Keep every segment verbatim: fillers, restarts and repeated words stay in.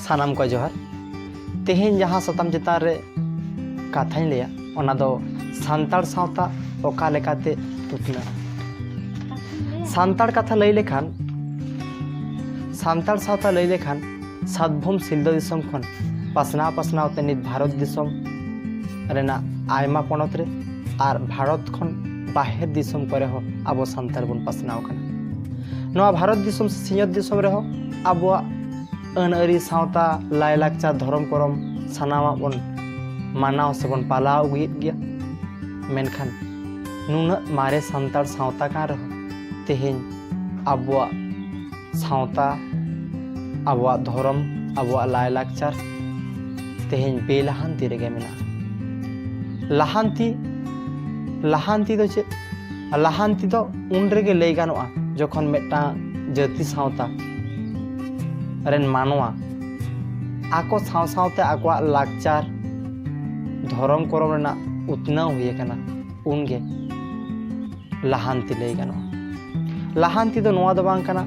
ᱥᱟᱱᱟᱢ ᱠᱚ ᱡᱚᱦᱟᱨ᱾ ᱛᱮᱦᱮᱧ ᱡᱟᱦᱟᱸ ᱥᱟᱛᱟᱢ ᱪᱮᱛᱟᱱ ᱨᱮ ᱠᱟᱛᱷᱟᱧ ᱞᱟᱹᱭᱟ, ᱚᱱᱟ ᱫᱚ ᱥᱟᱱᱛᱟᱲ ᱥᱟᱶᱛᱟ ᱚᱠᱟ ᱞᱮᱠᱟᱛᱮ ᱩᱛᱱᱟᱹᱜᱼᱟ᱾ ᱥᱟᱱᱛᱟᱲ ᱠᱟᱛᱷᱟ ᱞᱟᱹᱭ ᱞᱮᱠᱷᱟᱱ, ᱥᱟᱱᱛᱟᱲ ᱥᱟᱶᱛᱟ ᱞᱟᱹᱭ ᱞᱮᱠᱷᱟᱱ ᱥᱟᱛᱵᱷᱩᱢ ᱥᱤᱞᱫᱟᱹ ᱫᱤᱥᱚᱢ ᱠᱷᱚᱱ ᱯᱟᱥᱱᱟᱣ ᱯᱟᱥᱱᱟᱣ ᱛᱮ ᱱᱤᱛ ᱵᱷᱟᱨᱚᱛ ᱫᱤᱥᱚᱢ ᱨᱮᱱᱟᱜ ᱟᱭᱢᱟ ᱯᱚᱱᱚᱛ ᱨᱮ ᱟᱨ ᱵᱷᱟᱨᱚᱛ ᱠᱷᱚᱱ ᱵᱟᱦᱮᱨ ᱫᱤᱥᱚᱢ ᱠᱚᱨᱮ ᱦᱚᱸ ᱟᱵᱚ ᱥᱟᱱᱛᱟᱲ ᱵᱚᱱ ᱯᱟᱥᱱᱟᱣ ᱠᱟᱱᱟ᱾ ᱱᱚᱣᱟ ᱵᱷᱟᱨᱚᱛ ᱫᱤᱥᱚᱢ ᱥᱮ ᱥᱤᱧᱚᱛ ᱫᱤᱥᱚᱢ ᱨᱮᱦᱚᱸ ᱟᱵᱚᱣᱟᱜ ᱟᱹᱱ ᱟᱹᱨᱤ, ᱥᱟᱶᱛᱟ, ᱞᱟᱭᱼᱞᱟᱠᱪᱟᱨ, ᱫᱷᱚᱨᱚᱢ ᱠᱚᱨᱚᱢ ᱥᱟᱱᱟᱢᱟᱜ ᱵᱚᱱ ᱢᱟᱱᱟᱣ ᱥᱮᱵᱚᱱ ᱯᱟᱞᱟᱣ ᱟᱹᱜᱩᱭᱮᱫ ᱜᱮᱭᱟ᱾ ᱢᱮᱱᱠᱷᱟᱱ ᱱᱩᱱᱟᱹᱜ ᱢᱟᱨᱮ ᱥᱟᱱᱛᱟᱲ ᱥᱟᱶᱛᱟ ᱠᱟᱱ ᱨᱮᱦᱚᱸ ᱛᱮᱦᱮᱧ ᱟᱵᱚᱣᱟᱜ ᱥᱟᱶᱛᱟ, ᱟᱵᱚᱣᱟᱜ ᱫᱷᱚᱨᱚᱢ, ᱟᱵᱚᱣᱟᱜ ᱞᱟᱭᱼᱞᱟᱠᱪᱟᱨ ᱛᱮᱦᱮᱧ ᱵᱮᱞᱟᱦᱟᱱᱛᱤ ᱨᱮᱜᱮ ᱢᱮᱱᱟᱜᱼᱟ᱾ ᱞᱟᱦᱟᱱᱛᱤ, ᱞᱟᱦᱟᱱᱛᱤ ᱫᱚ ᱪᱮᱫ? ᱞᱟᱦᱟᱱᱛᱤ ᱫᱚ ᱩᱱ ᱨᱮᱜᱮ ᱞᱟᱹᱭ ᱜᱟᱱᱚᱜᱼᱟ, ᱡᱚᱠᱷᱚᱱ ᱢᱤᱫᱴᱟᱝ ᱡᱟᱹᱛᱤ ᱥᱟᱶᱛᱟ ᱨᱮᱱ ᱢᱟᱱᱣᱟ ᱟᱠᱚ ᱥᱟᱶ ᱥᱟᱶᱛᱮ ᱟᱠᱚᱣᱟᱜ ᱞᱟᱠᱪᱟᱨ, ᱫᱷᱚᱨᱚᱢ ᱠᱚᱨᱚᱢ ᱨᱮᱱᱟᱜ ᱩᱛᱱᱟᱹᱣ ᱦᱩᱭ ᱟᱠᱟᱱᱟ, ᱩᱱᱜᱮ ᱞᱟᱦᱟᱱᱛᱤ ᱞᱟᱹᱭ ᱜᱟᱱᱚᱜᱼᱟ᱾ ᱞᱟᱦᱟᱱᱛᱤ ᱫᱚ ᱱᱚᱣᱟ ᱫᱚ ᱵᱟᱝ ᱠᱟᱱᱟ,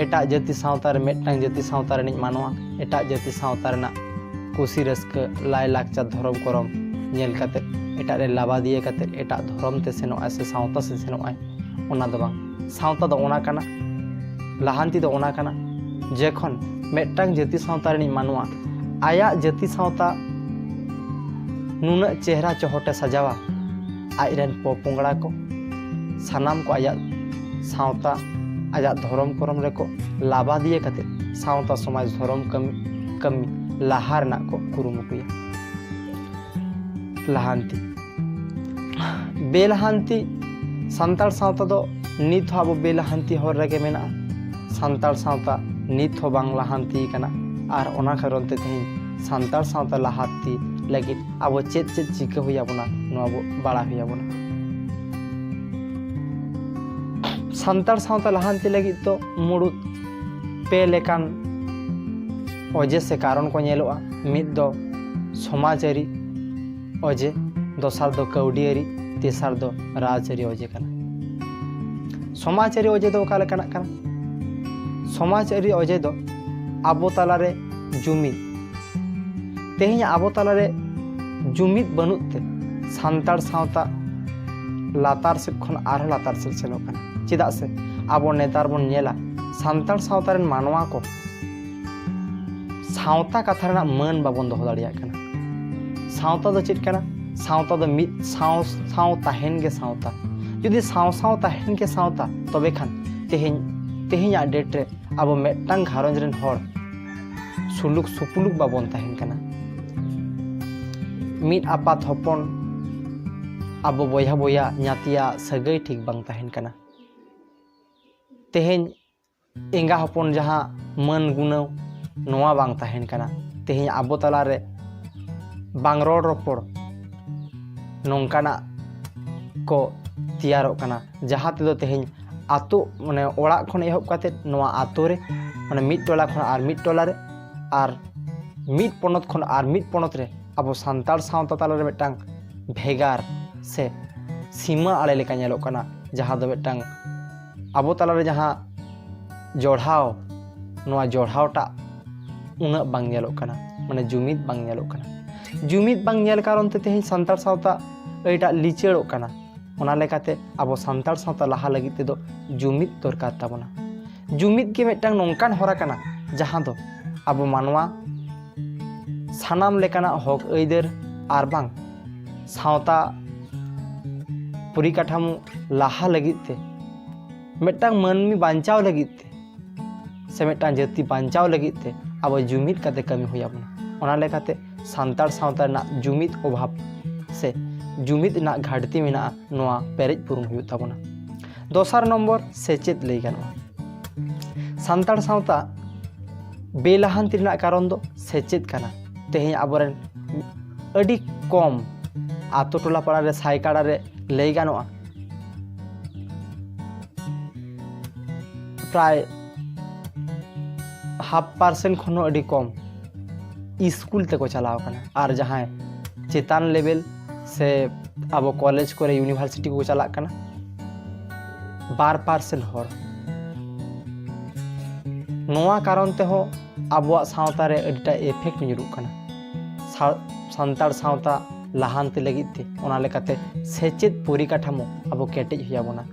ᱮᱴᱟᱜ ᱡᱟᱹᱛᱤ ᱥᱟᱶᱛᱟ ᱨᱮ ᱢᱤᱫᱴᱟᱝ ᱡᱟᱹᱛᱤ ᱥᱟᱶᱛᱟ ᱨᱤᱱᱤᱡ ᱢᱟᱱᱣᱟ ᱮᱴᱟᱜ ᱡᱟᱹᱛᱤ ᱥᱟᱶᱛᱟ ᱨᱮᱱᱟᱜ ᱠᱩᱥᱤ ᱨᱟᱹᱥᱠᱟᱹ, ᱞᱟᱭᱼᱞᱟᱠᱪᱟᱨ, ᱫᱷᱚᱨᱚᱢ ᱠᱚᱨᱚᱢ ᱧᱮᱞ ᱠᱟᱛᱮ ᱮᱴᱟᱜ ᱨᱮ ᱞᱟᱵᱟᱫᱤᱭᱟᱹ ᱠᱟᱛᱮ ᱮᱴᱟᱜ ᱫᱷᱚᱨᱚᱢ ᱛᱮ ᱥᱮᱱᱚᱜᱼᱟᱭ ᱥᱮ ᱥᱟᱶᱛᱟ ᱥᱮᱫ ᱥᱮᱱᱚᱜᱼᱟᱭ, ᱚᱱᱟ ᱫᱚ ᱵᱟᱝ᱾ ᱥᱟᱶᱛᱟ ᱫᱚ ᱚᱱᱟ ᱠᱟᱱᱟ, ᱞᱟᱦᱟᱱᱛᱤ ᱫᱚ ᱚᱱᱟ ᱠᱟᱱᱟ, ᱡᱮᱠᱷᱚᱱ ᱢᱤᱫᱴᱟᱝ ᱡᱟᱹᱛᱤ ᱥᱟᱶᱛᱟ ᱨᱤᱱᱤᱡ ᱢᱟᱱᱣᱟ ᱟᱭᱟᱜ ᱡᱟᱹᱛᱤ ᱥᱟᱶᱛᱟ ᱱᱩᱱᱟᱹᱜ ᱪᱮᱦᱨᱟ ᱪᱚᱦᱚᱴᱮ ᱥᱟᱡᱟᱣᱟ, ᱟᱡ ᱨᱮᱱ ᱯᱚᱯᱚᱝᱲᱟ ᱠᱚ ᱥᱟᱱᱟᱢ ᱠᱚ ᱟᱭᱟᱜ ᱥᱟᱶᱛᱟ, ᱟᱭᱟᱜ ᱫᱷᱚᱨᱚᱢ ᱠᱚᱨᱚᱢ ᱨᱮᱠᱚ ᱞᱟᱵᱟᱫᱤᱭᱟᱹ ᱠᱟᱛᱮ ᱥᱟᱶᱛᱟ ᱥᱚᱢᱟᱡᱽ ᱫᱷᱚᱨᱚᱢ ᱠᱟᱹᱢᱤ, ᱠᱟᱹᱢᱤ ᱞᱟᱦᱟ ᱨᱮᱱᱟᱜ ᱠᱚ ᱠᱩᱨᱩᱢᱩᱴᱩᱭᱟ᱾ ᱞᱟᱦᱟᱱᱛᱤ, ᱵᱮᱞᱟᱦᱟᱱᱛᱤ, ᱥᱟᱱᱛᱟᱲ ᱥᱟᱶᱛᱟ ᱫᱚ ᱱᱤᱛ ᱦᱚᱸ ᱟᱵᱚ ᱵᱮᱞᱟᱦᱟᱱᱛᱤ ᱦᱚᱨ ᱨᱮᱜᱮ ᱢᱮᱱᱟᱜᱼᱟ᱾ ᱥᱟᱱᱛᱟᱲ ᱥᱟᱶᱛᱟ ᱱᱤᱛ ᱦᱚᱸ ᱵᱟᱝ ᱞᱟᱦᱟᱱᱛᱤ ᱠᱟᱱᱟ᱾ ᱟᱨ ᱚᱱᱟ ᱠᱟᱨᱚᱱ ᱛᱮ ᱛᱮᱦᱮᱧ ᱥᱟᱱᱛᱟᱲ ᱥᱟᱶᱛᱟ ᱞᱟᱦᱟᱱᱛᱤ ᱞᱟᱹᱜᱤᱫ ᱟᱵᱚ ᱪᱮᱫ ᱪᱮᱫ ᱪᱤᱠᱟᱹ ᱦᱩᱭ ᱟᱵᱚᱱᱟ, ᱱᱚᱣᱟ ᱵᱚ ᱵᱟᱲᱟᱭ ᱦᱩᱭ ᱟᱵᱚᱱᱟ᱾ ᱥᱟᱱᱛᱟᱲ ᱥᱟᱶᱛᱟ ᱞᱟᱦᱟᱱᱛᱤ ᱞᱟᱹᱜᱤᱫ ᱫᱚ ᱢᱩᱲᱩᱫ ᱯᱮ ᱞᱮᱠᱟᱱ ᱚᱡᱮ ᱥᱮ ᱠᱟᱨᱚᱱ ᱠᱚ ᱧᱮᱞᱚᱜᱼᱟ᱾ ᱢᱤᱫ ᱫᱚ ᱥᱚᱢᱟᱡᱽᱟᱹᱨᱤ ᱚᱡᱮ, ᱫᱚᱥᱟᱨ ᱫᱚ ᱠᱟᱹᱣᱰᱤᱭᱟᱹᱨᱤ, ᱛᱮᱥᱟᱨ ᱫᱚ ᱨᱟᱡᱽᱟᱹᱨᱤ ᱚᱡᱮ ᱠᱟᱱᱟ᱾ ᱥᱚᱢᱟᱡᱽᱟᱹᱨᱤ ᱚᱡᱮ ᱫᱚ ᱚᱠᱟ ᱞᱮᱠᱟᱱᱟᱜ ᱠᱟᱱᱟ? ᱥᱚᱢᱟᱡᱽᱟᱹᱨᱤ ᱚᱡᱮ ᱫᱚ ᱟᱵᱚ ᱛᱟᱞᱟᱨᱮ ᱡᱩᱢᱤᱫ᱾ ᱛᱮᱦᱮᱧ ᱟᱵᱚ ᱛᱟᱞᱟᱨᱮ ᱡᱩᱢᱤᱫ ᱵᱟᱹᱱᱩᱜ ᱛᱮ ᱥᱟᱱᱛᱟᱲ ᱥᱟᱶᱛᱟ ᱞᱟᱛᱟᱨ ᱥᱮᱫ ᱠᱷᱚᱱ ᱟᱨᱦᱚᱸ ᱞᱟᱛᱟᱨ ᱥᱮᱫ ᱥᱮᱱᱚᱜ ᱠᱟᱱᱟ᱾ ᱪᱮᱫᱟᱜ ᱥᱮ ᱟᱵᱚ ᱱᱮᱛᱟᱨ ᱵᱚᱱ ᱧᱮᱞᱟ, ᱥᱟᱱᱛᱟᱲ ᱥᱟᱶᱛᱟ ᱨᱮᱱ ᱢᱟᱱᱣᱟ ᱠᱚ ᱥᱟᱶᱛᱟ ᱠᱟᱛᱷᱟ ᱨᱮᱱᱟᱜ ᱢᱟᱹᱱ ᱵᱟᱵᱚᱱ ᱫᱚᱦᱚ ᱫᱟᱲᱮᱭᱟᱜ ᱠᱟᱱᱟ᱾ ᱥᱟᱶᱛᱟ ᱫᱚ ᱪᱮᱫ ᱠᱟᱱᱟ? ᱥᱟᱶᱛᱟ ᱫᱚ ᱢᱤᱫ ᱥᱟᱶ ᱥᱟᱶ ᱛᱟᱦᱮᱱ ᱜᱮ ᱥᱟᱶᱛᱟ᱾ ᱡᱩᱫᱤ ᱥᱟᱶ ᱥᱟᱶ ᱛᱟᱦᱮᱱ ᱜᱮ ᱥᱟᱶᱛᱟ, ᱛᱚᱵᱮ ᱠᱷᱟᱱ ᱛᱮᱦᱮᱧ, ᱛᱮᱦᱮᱧᱟᱜ date ᱨᱮ ᱟᱵᱚ ᱢᱤᱫᱴᱟᱝ ᱜᱷᱟᱨᱚᱸᱡᱽ ᱨᱮᱱ ᱦᱚᱲ ᱥᱩᱞᱩᱠ ᱥᱩᱯᱩᱞᱩᱠ ᱵᱟᱵᱚᱱ ᱛᱟᱦᱮᱱ ᱠᱟᱱᱟ᱾ ᱢᱤᱫ ᱟᱯᱟᱛ ᱦᱚᱯᱚᱱ ᱟᱵᱚ ᱵᱚᱭᱦᱟ ᱵᱚᱭᱦᱟ ᱧᱟᱛᱭᱟ ᱥᱟᱹᱜᱟᱹᱭ ᱴᱷᱤᱠ ᱵᱟᱝ ᱛᱟᱦᱮᱱ ᱠᱟᱱᱟ᱾ ᱛᱮᱦᱮᱧ ᱮᱸᱜᱟ ᱦᱚᱯᱚᱱ ᱡᱟᱦᱟᱸ ᱢᱟᱹᱱ ᱜᱩᱱᱟᱹᱣ, ᱱᱚᱣᱟ ᱵᱟᱝ ᱛᱟᱦᱮᱱ ᱠᱟᱱᱟ᱾ ᱛᱮᱦᱮᱧ ᱟᱵᱚ ᱛᱟᱞᱟᱨᱮ ᱵᱟᱝ ᱨᱚᱲ ᱨᱚᱯᱚᱲ ᱱᱚᱝᱠᱟᱱᱟᱜ ᱠᱚ ᱛᱮᱭᱟᱨᱚᱜ ᱠᱟᱱᱟ, ᱡᱟᱦᱟᱸ ᱛᱮᱫᱚ ᱛᱮᱦᱮᱧ ᱟᱛᱳ, ᱢᱟᱱᱮ ᱚᱲᱟᱜ ᱠᱷᱚᱱ ᱮᱦᱚᱵ ᱠᱟᱛᱮ ᱱᱚᱣᱟ ᱟᱛᱳ ᱨᱮ, ᱢᱟᱱᱮ ᱢᱤᱫ ᱴᱚᱞᱟ ᱠᱷᱚᱱ ᱟᱨ ᱢᱤᱫ ᱴᱚᱞᱟ ᱨᱮ, ᱟᱨ ᱢᱤᱫ ᱯᱚᱱᱚᱛ ᱠᱷᱚᱱ ᱟᱨ ᱢᱤᱫ ᱯᱚᱱᱚᱛ ᱨᱮ ᱟᱵᱚ ᱥᱟᱱᱛᱟᱲ ᱥᱟᱶᱛᱟ ᱛᱟᱞᱟᱨᱮ ᱢᱤᱫᱴᱟᱝ ᱵᱷᱮᱜᱟᱨ ᱥᱮ ᱥᱤᱢᱟᱹ ᱟᱲᱮ ᱞᱮᱠᱟ ᱧᱮᱞᱚᱜ ᱠᱟᱱᱟ, ᱡᱟᱦᱟᱸ ᱫᱚ ᱢᱤᱫᱴᱟᱝ ᱟᱵᱚ ᱛᱟᱞᱟᱨᱮ ᱡᱟᱦᱟᱸ ᱡᱚᱲᱦᱟᱣ, ᱱᱚᱣᱟ ᱡᱚᱲᱦᱟᱣᱴᱟᱜ ᱩᱱᱟᱹᱜ ᱵᱟᱝ ᱧᱮᱞᱚᱜ ᱠᱟᱱᱟ, ᱢᱟᱱᱮ ᱡᱩᱢᱤᱫ ᱵᱟᱝ ᱧᱮᱞᱚᱜ ᱠᱟᱱᱟ᱾ ᱡᱩᱢᱤᱫ ᱵᱟᱝ ᱧᱮᱞ ᱠᱟᱨᱚᱱ ᱛᱮ ᱛᱮᱦᱮᱧ ᱥᱟᱱᱛᱟᱲ ᱥᱟᱶᱛᱟ ᱟᱹᱰᱤᱴᱟᱜ ᱞᱤᱪᱟᱹᱲᱚᱜ ᱠᱟᱱᱟ᱾ ᱚᱱᱟ ᱞᱮᱠᱟᱛᱮ ᱟᱵᱚ ᱥᱟᱱᱛᱟᱲ ᱥᱟᱶᱛᱟ ᱞᱟᱦᱟ ᱞᱟᱹᱜᱤᱫ ᱛᱮᱫᱚ ᱡᱩᱢᱤᱫ ᱫᱚᱨᱠᱟᱨ ᱛᱟᱵᱚᱱᱟ᱾ ᱡᱩᱢᱤᱫ ᱜᱮ ᱢᱤᱫᱴᱟᱝ ᱱᱚᱝᱠᱟᱱ ᱦᱚᱨᱟ ᱠᱟᱱᱟ, ᱡᱟᱦᱟᱸ ᱫᱚ ᱟᱵᱚ ᱢᱟᱱᱣᱟ ᱥᱟᱱᱟᱢ ᱞᱮᱠᱟᱱᱟᱜ ᱦᱚᱠ ᱟᱹᱭᱫᱟᱹᱨ ᱟᱨ ᱵᱟᱝ ᱥᱟᱶᱛᱟ ᱯᱚᱨᱤᱠᱟᱴᱷᱟᱢᱳ ᱞᱟᱦᱟ ᱞᱟᱹᱜᱤᱫ ᱛᱮ, ᱢᱤᱫᱴᱟᱝ ᱢᱟᱹᱱᱢᱤ ᱵᱟᱧᱪᱟᱣ ᱞᱟᱹᱜᱤᱫ ᱛᱮ ᱥᱮ ᱢᱤᱫᱴᱟᱝ ᱡᱟᱹᱛᱤ ᱵᱟᱧᱪᱟᱣ ᱞᱟᱹᱜᱤᱫ ᱛᱮ ᱟᱵᱚ ᱡᱩᱢᱤᱫ ᱠᱟᱛᱮ ᱠᱟᱹᱢᱤ ᱦᱩᱭ ᱟᱵᱚᱱᱟ᱾ ᱚᱱᱟ ᱞᱮᱠᱟᱛᱮ ᱥᱟᱱᱛᱟᱲ ᱥᱟᱶᱛᱟ ᱨᱮᱱᱟᱜ ᱡᱩᱢᱤᱫ ᱚᱵᱷᱟᱵᱽ ᱥᱮ ᱡᱩᱢᱤᱫ ᱨᱮᱱᱟᱜ ᱜᱷᱟᱴᱛᱤ ᱢᱮᱱᱟᱜᱼᱟ, ᱱᱚᱣᱟ ᱯᱮᱨᱮᱡ ᱯᱩᱨᱩᱱ ᱦᱩᱭᱩᱜ ᱛᱟᱵᱚᱱᱟ᱾ ᱫᱚᱥᱟᱨ ᱱᱚᱢᱵᱚᱨ, ᱥᱮᱪᱮᱫ ᱞᱟᱹᱭ ᱜᱟᱱᱚᱜᱼᱟ᱾ ᱥᱟᱱᱛᱟᱲ ᱥᱟᱶᱛᱟ ᱵᱮᱞᱟᱦᱟᱱᱛᱤ ᱨᱮᱱᱟᱜ ᱠᱟᱨᱚᱱ ᱫᱚ ᱥᱮᱪᱮᱫ ᱠᱟᱱᱟ᱾ ᱛᱮᱦᱮᱧ ᱟᱵᱚᱨᱮᱱ ᱟᱹᱰᱤ ᱠᱚᱢ ᱟᱛᱳ ᱴᱚᱞᱟ ᱯᱟᱲᱟ ᱨᱮ, ᱥᱟᱭ ᱠᱟᱲᱟ ᱨᱮ ᱞᱟᱹᱭ ᱜᱟᱱᱚᱜᱼᱟ, ᱯᱨᱟᱭ half percent ᱠᱷᱚᱱ ᱦᱚᱸ ᱟᱹᱰᱤ ᱠᱚᱢ ᱤᱥᱠᱩᱞ ᱛᱮᱠᱚ ᱪᱟᱞᱟᱣ ᱠᱟᱱᱟ᱾ ᱟᱨ ᱡᱟᱦᱟᱸᱭ ᱪᱮᱛᱟᱱ level ᱥᱮ ᱟᱵᱚ ᱠᱚᱞᱮᱡᱽ ᱠᱚᱨᱮ, university ᱠᱚ ᱪᱟᱞᱟᱜ ᱠᱟᱱᱟ, ᱵᱟᱨ percent ᱦᱚᱲ᱾ ᱱᱚᱣᱟ ᱠᱟᱨᱚᱱ ᱛᱮᱦᱚᱸ ᱟᱵᱚᱣᱟᱜ ᱥᱟᱶᱛᱟ ᱨᱮ ᱟᱹᱰᱤᱴᱟ effect ᱧᱩᱨᱩᱜ ᱠᱟᱱᱟ᱾ ᱥᱟᱶ- ᱥᱟᱱᱛᱟᱲ ᱥᱟᱶᱛᱟ ᱞᱟᱦᱟᱱᱛᱤ ᱞᱟᱹᱜᱤᱫ ᱛᱮ ᱚᱱᱟ ᱞᱮᱠᱟᱛᱮ ᱥᱮᱪᱮᱫ ᱯᱚᱨᱤᱠᱟᱴᱷᱟᱢᱳ ᱟᱵᱚ ᱠᱮᱴᱮᱡ ᱦᱩᱭ ᱟᱵᱚᱱᱟ᱾